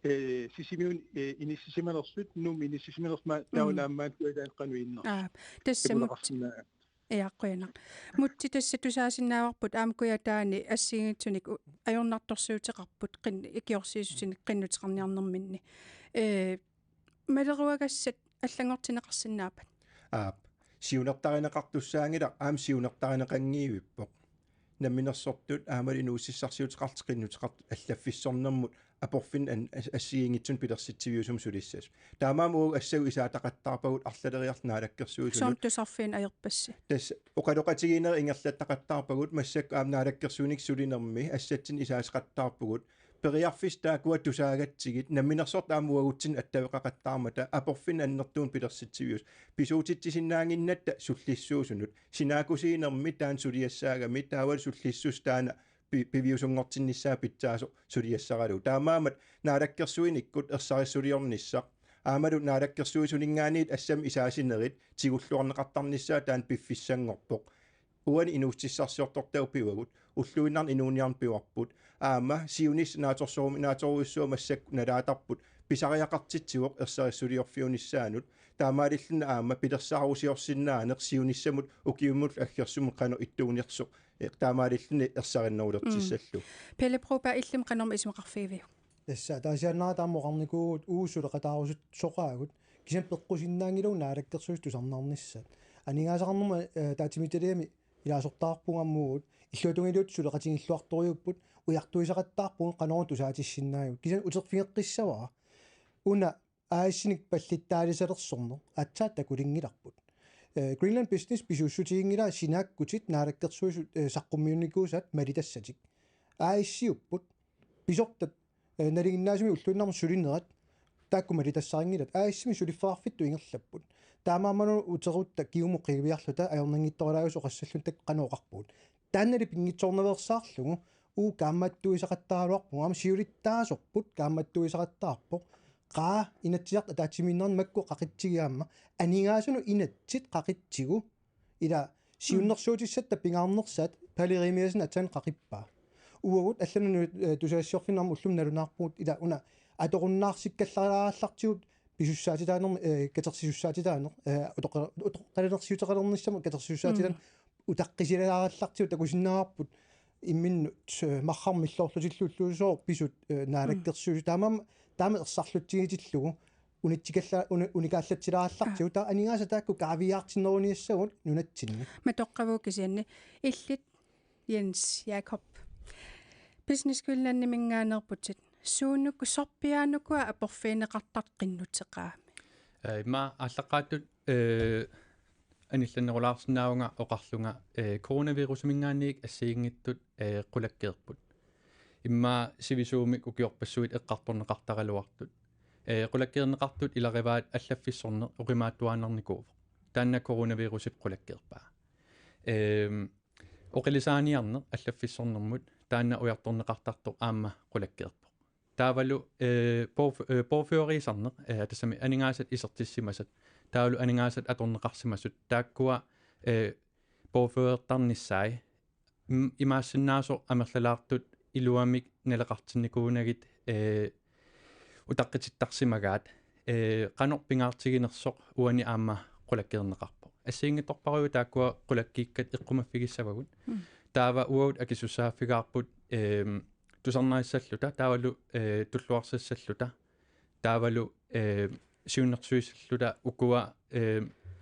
eh, Sisimiuni, eh, inissisimanersut, Nuummi inissisimanersut ma-, mm, taavalu aamma maani Kujataani qanoq innersut. Aa, tassa Mutsi. Iluaqarsinnaa-. Ja, qujanaq. Mutsi, tassa tusaasinnaavarput aamma Kujataani assigiinngitsunik u-, ajornartorsiuteqarput qin-, ikiorsiissutinik qinnuteqarniarnerminni. Eh, maleruagassat allanngortinneqarsinnaappat? Aap. Siunertarineqartussaanngilaq aamma siunertarineqanngivippoq. Namminersortut aammalu inuussutissarsiuteqartut qinnuteqartut allaffissornermut aporfinni an-, as-, assigiinngitsunik pilersitsiviusumik sulissasut. Taamaammat uagut assagut isaataqattaarpagut arlaleriarluta naalakkersuisunut. Soormi tusarfiit ajorpassi? Tassa oqaloqatigiinnerit ingerlattaqattaarpagut, massakkut aamma naalakkersuinikkut sulinermi assatsinnik isaaseqattaarpugut. Periarfissat taakkua tusaagatsigit, namminersortut aamma uagutsinnut attaveqaqattaarmata aporfinni annertuumik pilersitsiviusut. Pisuutitsisinnaannginnatta sullissuusunut. Sinaakkusiinermi taanna suliassaagami, taavalu sullissuusoq taanna pi-, piviusunngortinnissaa pitsaasoq suliassaralugu. Taamaammat naalakkersuinikkut ersarissuliornissaq aammalu naalakkersuisuninngaanniit assammik isaasinerit tigulluarneqartarnissaa taanna piffissanngorpoq. Uani inuussutissarsiortortagut pivagut, ulluinnarni inuuniarneq pivarput, aamma siunissaq naatsorsoorumi-, naatsorujussuaq massakkut nalaatarput pisariaqartitsivoq ersarissuliorfiunissaanut, taamaalilluni aamma pilersaarusiorsinnaaneq siunissamut ukiumullu aggersumut qanoq ittuunersoq, eh, taamaalilluni ersarinnerulertissallugu. Mm. Pele Broberg, illimmi qanormi isumaqarfigiviuk? Tassa ataasiaannarata aamma oqarnikuuvugut uagut suleqataarusut soqaagut, kisianni peqqusinnaanngilagut naalakkersuisut tusarnaarnissaat. Aningaasaqarnermut, eh, ataatsimiititaliami ilaasortaarpugut aamma uagut, illuatungiliuttut suleqatigiilluartorujuupput, ujartuisaqattaarpugut qanoruna tusaatissinnaagigut. Kisianni uterfigeqqissavara una A/S-inik pallittaalisalersorneq aatsaat takulinngilarput. Eh, Greenland Business pisuussutiginngilaa sinaakkutit naalakkersuisut, eh, saqqummiunnikuusaat malitassatik. A/S-iupput, pisortat, eh, nalinginnaasumik ulluinnarmut sulinerat taakku malitassarinngilaat. A/S-imi suliffeqarfittut ingerlapput. Taamaammat uterutta kingumut qiviarluta ajornanngitsorujussuusoq oqassalluta taakku qanoq oqarpugut. Taannali pinngitsoornaveersaarlugu uagut kaammattuisaqattaaraluarpugut, aamma siulittaasorput kaammattuisaqattaarpoq. Qaa, Inatsisartut ataatsimiinnermi makku qaqitsigigaat aamma aningaasanut inatsit qaqitsigu. Ila siunnersuutissatta pingaarnersaat Pele Jerimiassen aatsaat qaqippaa. Uagut allanut, eh, tusagassiorfinnut aamma ullumi nalunaarpugut ila una atorunnaarsikkallaraallartigut pisussaatitaanermi, eh, katersisussaatitaaneq, eh, utoqqa-, utoqqalinersiuteqalernissamut katersisussaatitaaneq, mm, utaqqisilaarallartigut takusinnaavarput imminnut, eh, marrarmilloorlutillu ulluusooq pisut, eh, naalakkersuisut. Mm. Taamaammat taama ersarlutsigitillugu unitsikalla-, uni-, unikaallatsilaarallartigut. Aa. Taava aningaasat taakku kaaviiaartinneruniassagut nunatsinni. Matoqqavugut kisianni. Illit, Jens Jakob. Business Greenlandiminngaanneerputit. Suunuku sorpiaanukua aporfigineqartartut qinnuteqaami? Eh, immaqa aallaqqaattut, eh, anillannerulaarsinnaavunga oqarlunga, eh, coronavirusiminngaanniit assigiinngitsut, eh, qulakkeerput. Immaqa sivisuumik ukiorpassuit eqqartorneqartaraluartut. Eh, qulakkeerneqartut ilarivaat allaffissorneq oqimaattuaannarnikuuvoq. Taanna coronavirusip qulakkeerpaa. Ehm, oqilisaaniarneq allaffissornermut taanna ujartorneqartartoq aamma qulakkeerpoq. Taavalu, eh, påf-, eh, påførerisarneq, eh, tassami aningaasat isertissimasat, taavalu aningaasat atorneqarsimasut, taakkua, eh, påførertarnissaat, im-, imaassinnaasoq amerlalaartut iluamik naleqartinnikuunagit, eh, utaqqitittarsimagaat, eh, qanoq pingaartiginersoq uani aamma qulakkeerneqarpoq. Assigiinngitsorpassuit taakkua qulakkiikkat eqqumaffigissavagut. Mm. Taava uagut akisussaaffigaarput, ehm, tusarnarissalluta, taavalu, eh, tulluarsassalluta, taavalu, eh, siunnersuissalluta ukua, eh,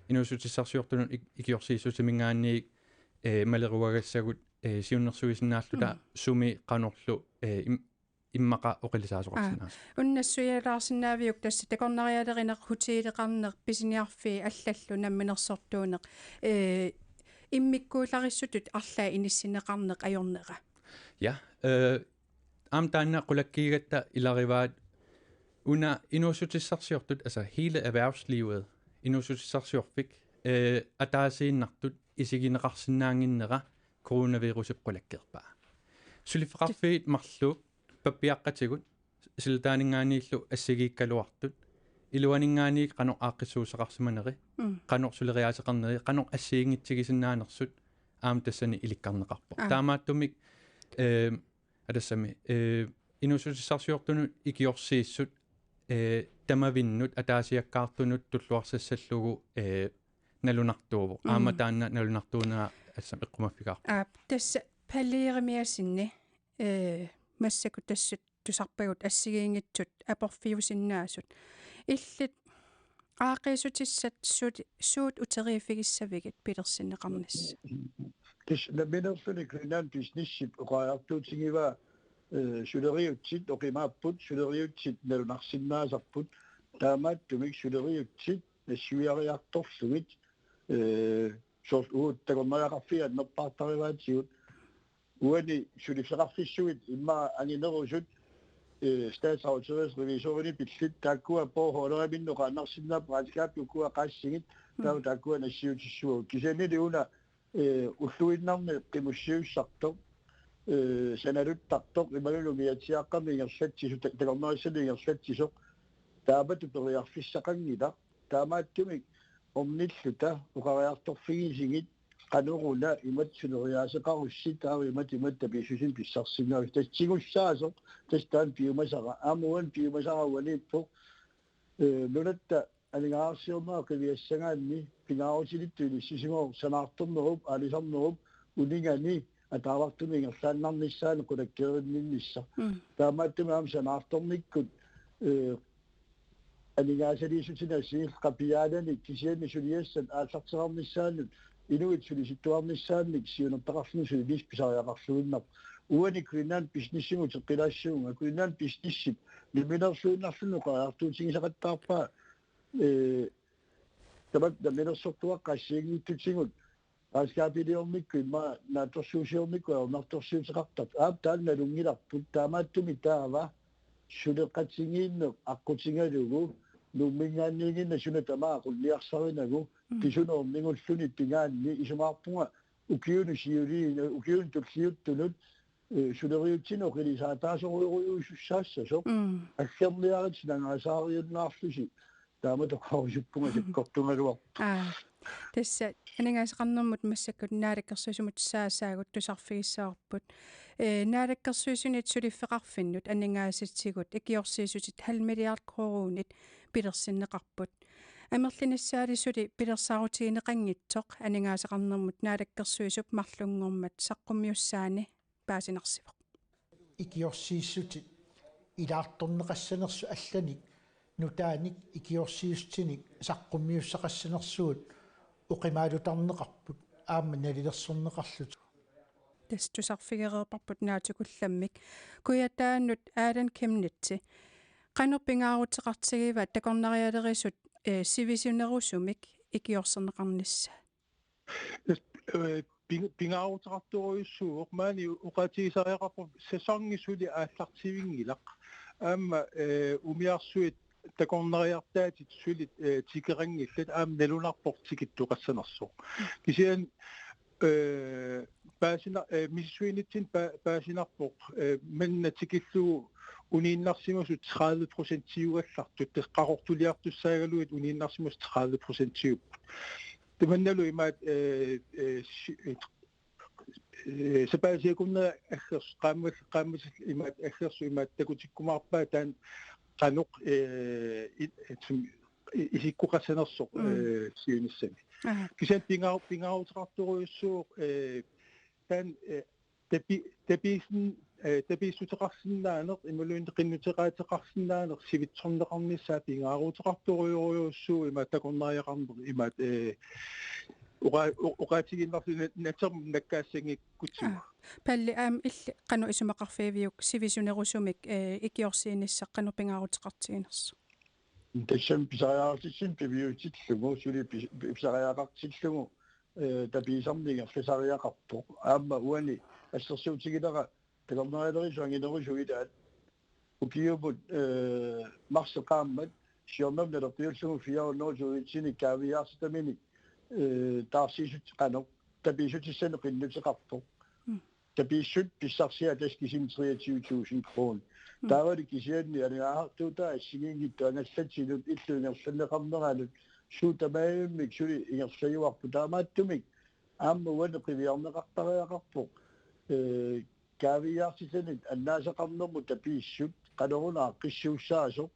inuussutissarsiortunut ik-, ikiorsiissutiminngaanniit, eh, maleruagassagut, eh, siunnersuisinnaalluta, mm, sumi qanorlu, eh, im-, immaqa oqilisaasoqarsinnaasoq. Aa, una nassuialaarsinnaaviuk tassa takornarialerineq, hotelleqarneq, pisiniarfiit allallu namminersortuuneq, eh, immikkuullarissutut arlaat inissinneqarneq ajornera? Ja, eh, aamma taanna qulakkiigatta ilarivaat una inuussutissarsiortut, altså hele erhvervslivet, inuussutissarsiorfik, eh, ataasiinnartut isigineqarsinnaannginnera coronavirusip qulakkeerpaa. Suliffeqarfiit marluk pappiaqqatigut silataaninngaanniillu assigiikkaluartut, iluaninngaanniit qanoq aaqqissuussaqarsimaneri, mm, qanoq suleriaaseqarneri, qanoq assigiinngitsigisinnaanersut aamma tassani ilikkarneqarpoq. Aa. Taamaattumik, eh, atassami, eh, inuussutissarsiortunut ikiorsiissut, eh, tamavinnut ataasiakkaartunut tulluarsassallugu, eh, nalunartuuvoq. Mm. Aamma taanna nalunartuunera assam eqqumaffigaarpoq. Aap, tassa Palle Jeremiassenip, eh, massakkut tassa tusarpagut assigiinngitsut aporfiusinnaasut. Illit aaqqiissutissat suut, suut uteriiffigissavigit pilersinneqarnissat? Tassa nammineerluni Greenland Businessip oqariartuutigivaa, eh, suleriaatsit oqimaapput, suleriaatsit nalunarsinnaasarput, taamaattumik suleriaatsit nassuiariartorlugit, eh, soorlu uagut takornariaqarfiit annerpaartarivaatigut, uani suliffeqarfissuit immaqa anginerusut, eh, statsautoriseret revisorinit pillit, taakkua bogholderiminnik oqaannarsinnaapput, regnskabit ukua qaassigit, taava, mm, taakkua nassiutissavagut. Kisiannili una, eh, ulluinnarni qimussiussartoq, eh, sanaluttartoq, imaluunniit umiatsiaaqqamik ingerlatsisoq, ta-, takornarissami ingerlatsisoq, taamatut periarfissaqanngilaq. Taamaattumik ornilluta oqariartorfigisigit, qanoruna imatut suleriaaseqarussi, taava imatut, imatut tapiissusinik pissarsisinnaavasi. Tassa tigussaasoq, tassa taanna piumasara. Aamma uani piumasara uaniippoq, eh, nunatta aningaasarsiornerup qiviassagaanni pingaarutilittut inissisimavoq sanaartornerup, aalisarnerup uningani ataavartumik ingerlaannarnissaanut qulakkeerinninnissaq. Mm. Taamaattumik aamma sanaartornikkut, eh, aningaasaliissutinik assigiilluta qapiaalanik, kisianni suliassat aallarteqqinnissaannut, inuit sulisittuarnissaannik siunertaqarluni suliniutit pisariaqarluinnarput. Uani Greenland Businessimut uteqqilaassavunga, Greenland Businessip nammineerluinnarluni oqariartuutigisaqattaarpaa, eh, tamat namminersortuaqqat assigiinngitsutigut, regnskabiliornikkut immaqa naatsorsuusiornikkut ajornartorsiuteqartartut. Aap, taanna nalunngilarput, taamaattumik taava suleqatigiinneq aqqutigalugu Nuumminngaanniiginnaq suna tamaat qulliarsarinagu, mm, kisunoornigulluni pigaanni, isumaqarpunga ukiuni siuliini, ukiuni tulliuttunut, eh, suleriaatsinik oqilisaataasorujussuussaassasoq. Mm. Aggerniarit sinangaasaariunnaarlusi. Taama toqqarusuppunga sakkortugaluarpoq. Aa, tassa aningaasaqarnermut massakkut Naalakkersuisumut saasaagut tusarfigissavarput. Eh, Naalakkersuisunit suliffeqarfinnut aningaasatigut ikiorsiissutit halv milliard koruunit pilersinneqarput. Amerlinissaali suli pilersaarutigineqanngitsoq aningaasaqarnermut Naalakkersuisup marlunngormat saqqummiussaani paasinarsivoq. Ikiorsiissutit ilaartorneqassanersut allanik nutaanik ikiorsiissutinik saqqummiussaqassanersugut oqimaalutarneqarput aamma nalilersorneqarlutik. Tassa tusarfigereerparput naatsukullammik. Kujataanut Alan Chemnitz. Qanoq pingaaruteqartigiva takornarialerisut, eh, sivisunerusumik ikiorserneqarnissaat? Eh, ping-, pingaaruteqartorujussuuvoq, maani oqaatigisariaqarpoq sæsoni suli aallartivinngilaq. Aamma, eh, umiarsuit takornariartaatit suli, eh, tikeqanngillat, aamma nalunarpoq tikittoqassanersoq. Kisianni, eh, paasina-, eh, misissuinitsinni pa-, paasinarpoq, eh, manna tikillugu uniinnarsimasut tredive procentiugallartut, tassa qaqortuliartussaagaluit uniinnarsimasut tredive procentiupput. Tamannalu imaat, eh, eh, si-, eh, sapaatip akunneranut aggersut, qaammat-, qaammatit imaat aggersut imaat takutikkumaarpaat taanna qanoq, eh, i-, i-, isikkoqassanersoq, mm, eh, siunissami. Aha. Kisianni pingaa-, pingaaruteqartorujussuuvoq, eh, taanna, eh, tapi-, tapiissin-, eh, tapiissuteqarsinnaaneq imaluunniit qinnuteqaateqarsinnaaneq sivitsorneqarnissaa pingaaruteqartorujorujussuuvoq, imaat takornariaqarneq, imaat, eh, oqa-, o-, oqaatigiinnarlugu na-, natermut nakkaassanngikkutsigu. Aa, Palle, aamma illit qanoq isumaqarfigiviuk sivisunerusumik, eh, ikiorsiinissaq qanoq pingaaruteqartiginersoq? Tassami pisariaqartitsineq piviutillugu, suli pis-, pi-, pisariaqartillugu, eh, tapiisarneq ingerlasariaqarpoq. Aamma uani assersuutigilara takornarialerisut anginerusut ilaat ukiumut, eh, marsip qaammat siornamut naleqqiullugu fire hundrede tusindinik kaaviiaartitaminik, eh, taarsiisut-, qanoq, tapiissutissanik qinnuteqarpoq. Mm. tapiissut pissarsiat tassa kisimi treogtyve tusind kroner. Taavalu kisianni aningaasartuutaa assigiinngitsut angallatinut illup ingerlanneqarneranut suut tamaavimmik suli ingerlajuarput. Taamaattumik aamma uani qiviarneqartariaqarpoq, ee, kaaviiaartitanit annaasaqarnermut tapiissut qanoruna aaqqissuussaasoq,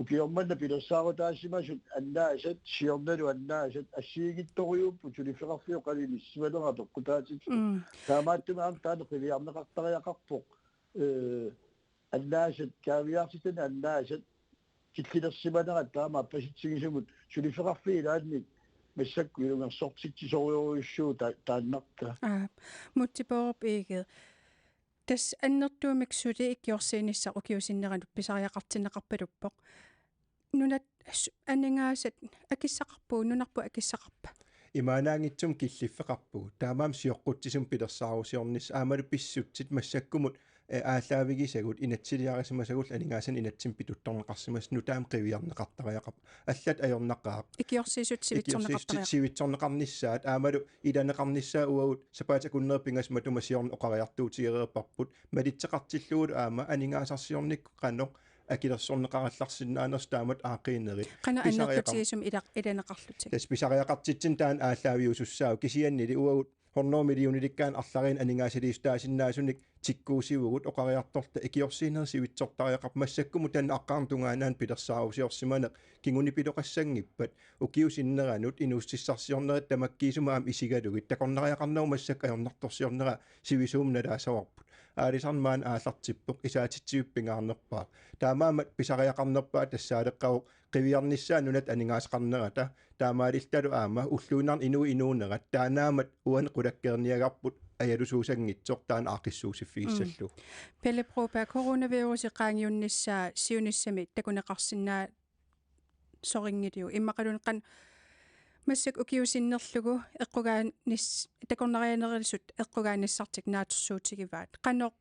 ukioq manna pilersaarutaasimasut annaasat, siornalu annaasat assigiinngitsorujuupput suliffeqarfiup qanoq inissimanera peqqutaatillugu. Mm. Taamaattumik aamma taanna qiviarneqartariaqarpoq, ee, annaasat, kaaviiaartitanit annaasat killilersimanerat taama appasitsigisumut suliffeqarfiit ilaanni massakkut ilungersortitsisorujussuuvoq ta-, taannartaa. Aap, Múte Bourup Egede. Tassa annertuumik suli ikiorsiinissaq ukiup sinneranut pisariaqartinneqarpaluppoq. Nunat s-, aningaasat akissaqarpugut, nunarput akissaqarpa? Imaannaanngitsumik killiffeqarpugut. Taamaammat sioqqutsisumik pilersaarusiornissaq aammalu pissutsit massakkumut, ee, aallaavigisagut inatsisiliarisimasagullu aningaasanik inatsimmi pituttorneqarsimasut nutaamik qiviarneqartariaqarput. Allat ajornaqaaq. Ikiorsiisut sivitsorneqartariaqarput. Ikiorsiisut sivitsorneqarnissaat aammalu ilaneqarnissaat uagut sapaatip akunneri pingasut matuma siorna oqariartuutigereerparput. Malitseqartillugulu aamma aningaasarsiornikkut qanoq akilersorneqarallarsinnaanersoq taamatut aaqqiinerit. Qanoq pisariaqar-, annertutigisumik ilaq-, ilaneqarlutik. Tassa pisariaqartitsineq taanna aallaaviusussaavoq kisiannili uagut hundrede millionilikkaanni arlariinni aningaasaliissutaasinnaasunik tikkuussivugut oqariartorta ikiorsiinerit sivitsortariaqarput massakkumut taanna aqqarnermut tungaanut pilersaarusiorsimaneq kingunipiloqassanngippat ukiup sinneranut inuussutissarsiornerit tamakkiisumik aamma isigalugit takornariaqarnerup massakkut ajornartorsiornera sivisuumik nalaassavarput. Aalisarneq maanna aallartippoq, isaatitsiviup pingaarnerpaaq. Taamaammat pisariaqarnerpaaq tassaaleqqavoq qiviarnissaat nunatta aningaasaqarnerata. Taamaalilluta aamma ulluinnarni inuit inuunerat. Taannaammat uani qulakkeerniagarput ajalusuusanngitsoq taanna aaqqissuussiffigissallugu. Mm. Pele Broberg, coronavirusi qaangiunnissaa siunissami takuneqarsinnaa- sorinngiliuk. Immaqaluunniit qanoq massakkut ukiup sinnerlugu eqqugaanis-, takornarianerisut eqqugaanissartik naatsorsuutigivaat. Qanoq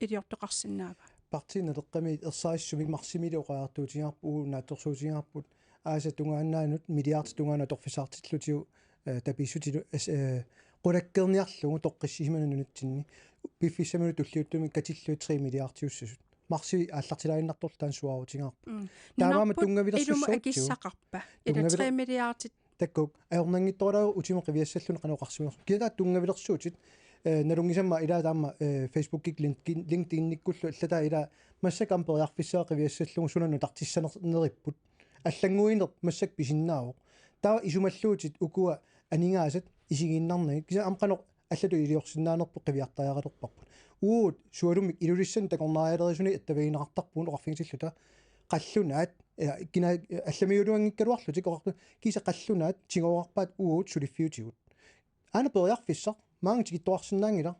iliortoqarsinnaava? Partii Naleqqami ersarissumik marsimiilli oqariartuutigaarput, uagut naatsorsuutigaarput, aasap tungaannaanut milliardip tungaanut atorfissaqartillutigu, eh, tapiissutilu, eh, qulakkeerniarlugu toqqissisimaneq nunatsinni. Piffissamilu tulliuttumi katillugit tre milliardiussasut. Marsip aallartilaaginnartorlu taanna suaarutigaarput. Mm. Taamaammat nunarput tunngavilersussoorutsigu. Ilumut akissaqarpa? Ila tunngaviler-, tre milliardit. Takuuk, ajornanngitsoorlaarutit utimut qiviassalluni qanoq oqarsimanersoq. Kisianni taava tunngavilersuutit, eh, nalunngisamma ilaa taama, eh, Facebookikkut, LinkedIn-, LinkedInikkullu allataa ilaa massakkut aamma periarfissaq qiviassallugu suna nutartissaner-, neripput. Allannguineq massakkut pisinnaavoq. Taava isumalluutit ukua aningaasat isigiinnarnagit. Kisianni aamma qanoq allatut iliorsinnaanerput qiviartariaqalerparput. Uagut sualummik Ilulissani takornarialerisunik attavigineqartarpugut oqarfigitilluta qallunaat, eh, kina-, allamiuugaluanngikkaluarlutik oqartu kisianni qallunaat tigooraarpaat uagut suliffiutigut. Aana periarfissaq maanga tikittoqarsinnaanngilaq.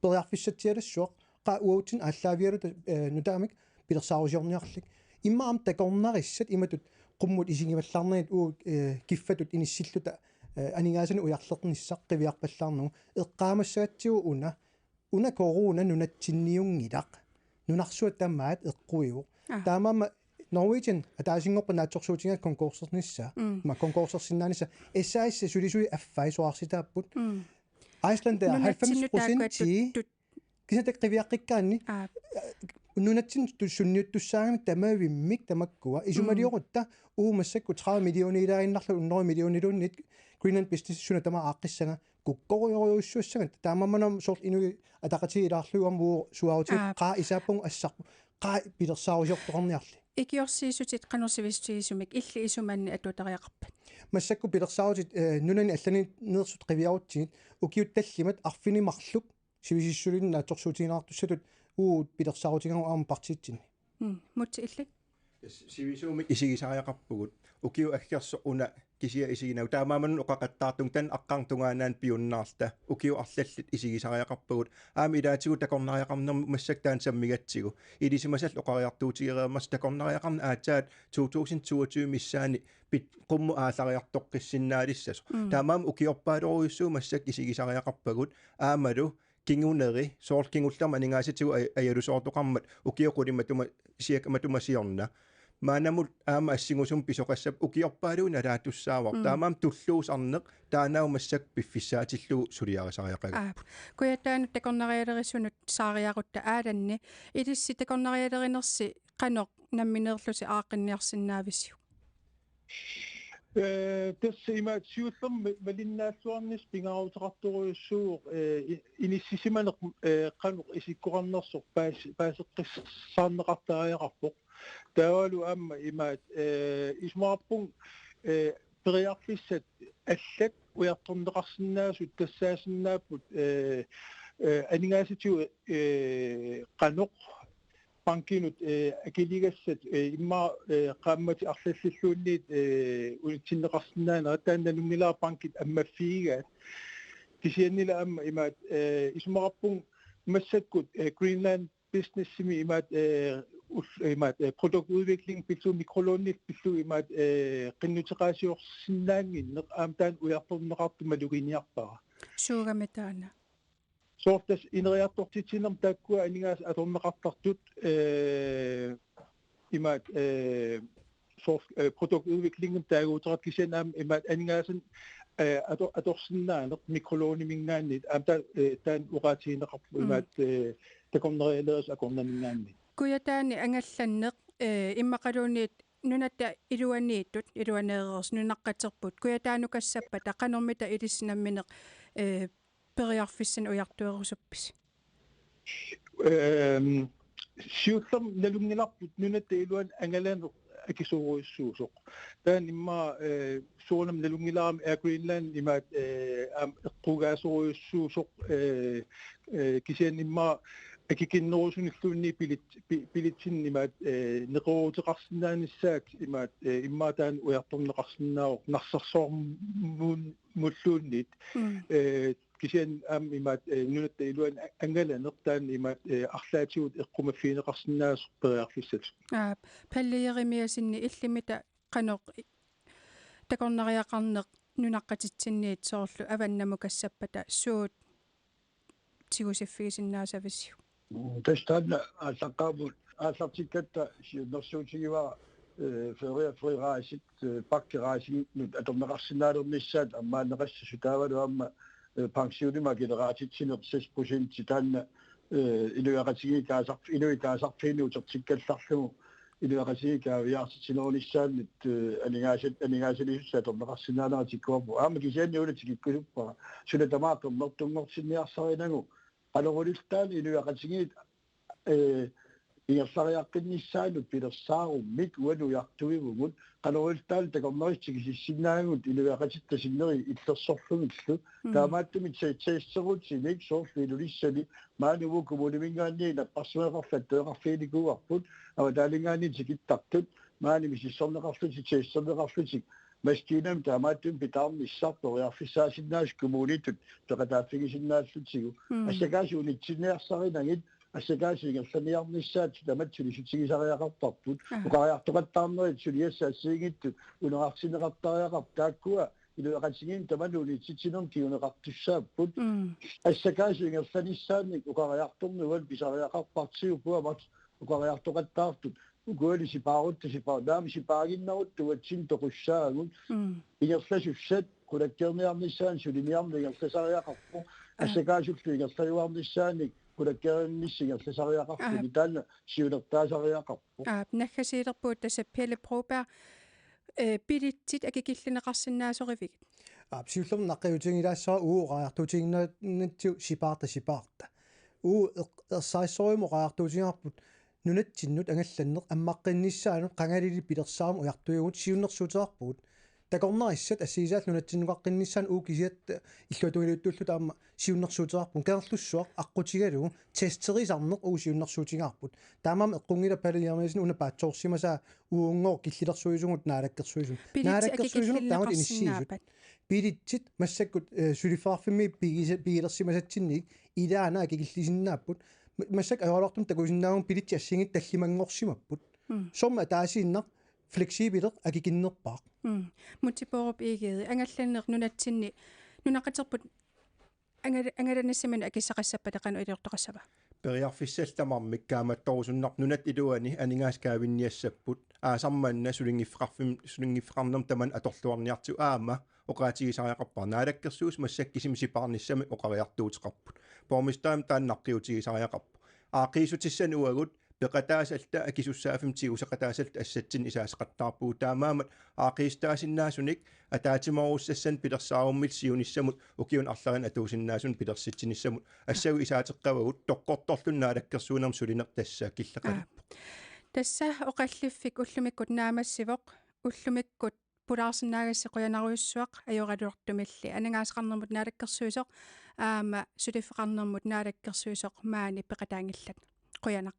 Periarfissatsialassuaq qaa uatsinnut aallaavigaluta, eh, nutaamik pilersaarusiorniarlik. Immaqa aamma takornarissat imatut qummut isigivallaarnagit uagut, eh, kiffatut inissilluta, eh, aningaasanik ujarlernissaq qiviarpallaarnagu. Eqqaamassagatsigu una, una corona nunatsinniunngilaq. Nunarsuaq tamaat eqquivoq. Aa. Taamaammat Norwegian ataasinngorpat naatsorsuutigaakku konkursernissaa. Mm. Ma konkursersinnaanissaa. S A S sulisui affai sorarsitaapput. Mm. Iceland er Nunatsinnut halvfems procent taakku tut-, tut-, kisianni taakku qiviaqqikkaanni. Aa. Nunatsinnut tu-, sunniuttussaagami tamavimmik tamakkua. Isumaliorutta uagut massakkut tredive millioniilaaginnarlugu hundrede millioniluunniit Greenland Business suna tamaat aaqqissaanga kukkorujorujussuassaanga. Taamaammat soorlu inuit ataqatigiit ilaarlugit aamma uagut suaarutigaat Aap. Qaa isaappagu assarput. Qaa pilersaarusiortoqarniarli. Ikiorsiissutit qanoq sivisutigisumik illit isumanni atuutariaqarpat? Massakkut pilersaarutit, eh, nunani allaniinnersut qiviarutsigit ukiut tallimat arfineq-marluk sivisutigalugu naatsorsuutigineqartussatut uagut pilersaarutigaarput aamma partiitsinni. Mm, Múte illit? S-, sivisuumik isigisariaqarpugut. Ukiut aggersut una kisiat isiginagit. Taamaammat oqaqattaartunga taanna aqqarnermut tungaanut piunnaarluta. Ukiut arlallit isigisariaqarpagut. Aamma ilaatigut takornariaqarnermut massakkut taanna sammigatsigu. Ilisimasallu oqariartuutigereermata takornariaqarneq aatsaat to tusind toogtyve missaani pit-, qummut aallariartoqqissinnaanissasoq. Mm. Taamaammat ukiorpaalorujussuit massakkut isigisariaqarpagut. Aammalu kinguneri, soorlu kingullermik aningaasatigut aj-, ajalusoortoqarmat, ukiut qulit matuma-, siak-, matuma siorna. Maannamut aamma assingusumik pisoqassappat ukiorpaaluit nalaatussaavarput. Mm. Taamaammat tulluusarneq taanna massakkut piffissaatillugu suliarisariaqagut. Aap. Kujataanut takornarialerisunut saariarutta Aalanni, ilissi takornarialerinersi qanoq nammineerlusi aaqqinniarsinnaavisiuk? Eh, tassa imaattoq siullermik ma-, malinnaalluarnissaq pingaaruteqartorujussuuvoq, eh, i-, inissisimaneq, eh, qanoq isikkoqarnersoq paas-, paaseqqissaarneqartariaqarpoq. Taavalu aamma imaattoq, eh, isumaqarpunga, eh, periarfissat allat ujartorneqarsinnaasut tassaassinnaapput, eh, eh, aningaasatigut, eh, qanoq bankinut, eh, akiligassat, eh, immaqa, eh, qaammatit arlallilluunniit, eh, unitsinneqarsinnaanerat, taanna nalunngilara bankit ammaffigigaat. Kisiannili aamma imaattoq, eh, isumaqarpunga massakkut, eh, Greenland Businessimi imaattoq, eh, ul-, imaattoq, eh, produktudvikling pillugu mikrolånit pillugu imaattoq, eh, qinnuteqaasiorsinnaannginneq aamma taanna ujartorneqartut maluginiarpara. Suugami taanna? Soorlu tassa ineriartortitsinermi taakkua aningaasat atorneqartartut, eh, imaattoq, eh, soorlu, eh, produktudviklingimik taaguuteqartut kisianni aamma imaattoq aningaasanik, eh, ato-, atorsinnaaneq mikrolåniminngaanniit aamma taa-, eh, taanna oqaatigineqarpoq. Mm. Imaattoq, eh, takornarialerisut akornanninngaanniit. Kujataani angallanneq, eh, immaqaluunniit nunatta iluaniittut, iluaneereersut nunaqqaterput, kujataanukassappata qanormita ilissi nammineq, eh, periarfissanik ujartuerusuppisi? Ehm, siullermik nalunngilarput nunatta iluani angalaneq akisoorujussuusoq. Taanna immaqa, eh, soorunami nalunngilarami Air Greenland imaattoq, eh, aamma eqqugaasorujussuusoq, eh, eh, kisianni immaqa akikinnerusunilluunniit bilit-, bi-, bilitsinni imaattoq, eh, neqerooruteqarsinnaanissaat imaattoq, eh, immaqa taanna ujartorneqarsinnaavoq narsarsuarmut-, mulluunniit. Mm. Eh, kisianni aamma imaattoq, eh, nunatta iluani a-, angalaneq taanna imaattoq, eh, arlaatigut eqqumaffigineqarsinnaasoq periarfissatut. Aap, Palle Jerimiassenip illimita qanoq i-, takornariaqarneq nunaqqatitsinniit soorlu avannamukassappata suut tigusiffigisinnaassavisiuk? Mm, tassa taanna aallaqqaammut aallartikkatta siunnersuutigivara, eh, ferie frirejsit, eh, pakkerejsinut atorneqarsinnaalernissaat ammaanneqassasut taavalu aamma, eh, pensionimik akileraatitsineq seks procent taanna, eh, inuiaqatigiit kaasarf-, inuit kaasarfiinni utertikkallarlugu inuiaqatigiit kaaviiaartitsinerunissaannut, eh, aningaasat-, aningaasaliissutissaat atorneqarsinnaanera tikkuarpoq. Aamma kisianni una tikikkusuppara. Suna tamaat qernertunngortinniarsarinagu. Qanorluunniit inuiaqatigiit, eh, ingerlariaqqinnissaannut pilersaarummik uani ujartuivugut. Qanorluunniit takornarissat tikisissinnaavugut inuiaqatitta sinneri illersorlugillu. Mm. Taamaattumik te-, testerutinik soorlu Ilulissani maani uagut kommuniminngaanniit napparsimaneqarfik attueqarfiginikuuarput, avataaninngaanniit tikittartut, maani misissorneqarlutik, testerneqarlutik, maskiinamik taamaattumik pitaarnissaq periarfissaasinnaasut kommunitut peqataaffigisinnaallutigu. Mm. Assakaasut unitsinniarsarinagit, assakaasut ingerlaniarnissaat tamatta sulissutigisariaqarparput. Aha. Oqariartoqattaarnerit suliassat assigiinngitsut uneraartinneqartariaqarput taakkua inuiaqatigiinni tamanut unitsitsinermut kinguneqartussaapput. Mm. Assakaasut ingerlanissaannik oqariartorneq uani pisariaqarpartigu puamat oqariartoqattaartut. Ukuali sipaarutta sipaa-, naamik sipaaginnarutta uatsinnut toqussaagut. Mm. Ingerlasussat qulakkeerniarnissaannik suliniarneq ingerlasariaqarpoq. Aa. Assakaasullu ingerlajuarnissaannik qulakkeerinnissaq ingerlasariaqarpoq. Aa. Taanna siunertaasariaqarpoq. Aap, naggasiilerpugut tassa Pele Broberg, eh, bilitsit akikillineqarsinnaasorivigit? Aap, siullermik naqqiutigilaassavara uagut oqariartuutigiinnavitsigut sipaarta sipaarta. Uagut eq-, ersarissorujussuarmik oqariartuutigaarput nunatsinnut angallanneq ammaqqinnissaanut qangalili pilersaarumik ujartuivugut siunnersuuteqarpugut. Takornarissat assigisaallu nunatsinnukaqqinnissaannut uagut kisiat illuatungiliuttulluta aamma siunnersuuteqarpugut. Kangerlussuaq aqqutigalugu testerisarneq uagut siunnersuutigaarput. Taamaammat eqqunngilaq Palle Jerimiassen una paatsoorsimasaa uunngooq killilersuisugut naalakkersuisunut. Bilitsit naalakkersuisunut taamatut inissiisut. Akikillineqarsinnaapput. Bilitsit massakkut, eh, suliffeqarfimmi pigisa-, pigilersimasatsinnik ilaana akikillisinnaapput. Ma-, massakkut ajoraluartumik takusinnaavugut bilitsit assigiinngitsut tallimanngorsimapput. Mm. Soormi ataasiinnaq fleksibileq akikinnerpaaq. Mm. Múte Bourup Egede, angallanneq nunatsinni nunaqqaterput angal-, angalanissaminut akissaqassappata qanoq iliortoqassava? Periarfissallu tamarmik kaammattorusunnarpoq, nunat iluani aningaasat kaavinniassapput, aasaq manna sulinngiffeqarfim-, sulinngiffeqarnermut tamanut atorluarniartigu aamma oqaatigisariaqarpara. Naalakkersuisut massakkut kisimik sipaarnissamik oqariartuuteqarput. Borgmesterimik taanna naqqiutigisariaqarpoq. Aaqqiissutissanik uagut peqataasalluta akisussaaffimmi tiguseqataasalluta assatsinnut isaaseqattaarpugut, taamaammat aaqqiissutaasinnaasunik ataatsimoorussassat pilersaarummillu siunissamut ukiuni arlalinni atuusinnaasunik pilersitsinissamut assavut isaateqqavagut, toqqortorluni naalakkersuinermi sulineq tassa killeqaluppoq. Aa. Tassa oqalliffik ullumikkut naammassivoq, ullumikkut pulaarsinnaagassi qujanarujussuaq ajoraluartumilli. Aningaasaqarnermut naalakkersuisoq aamma suliffeqarnermut naalakkersuisoq maani peqataanngillat. Qujanaq.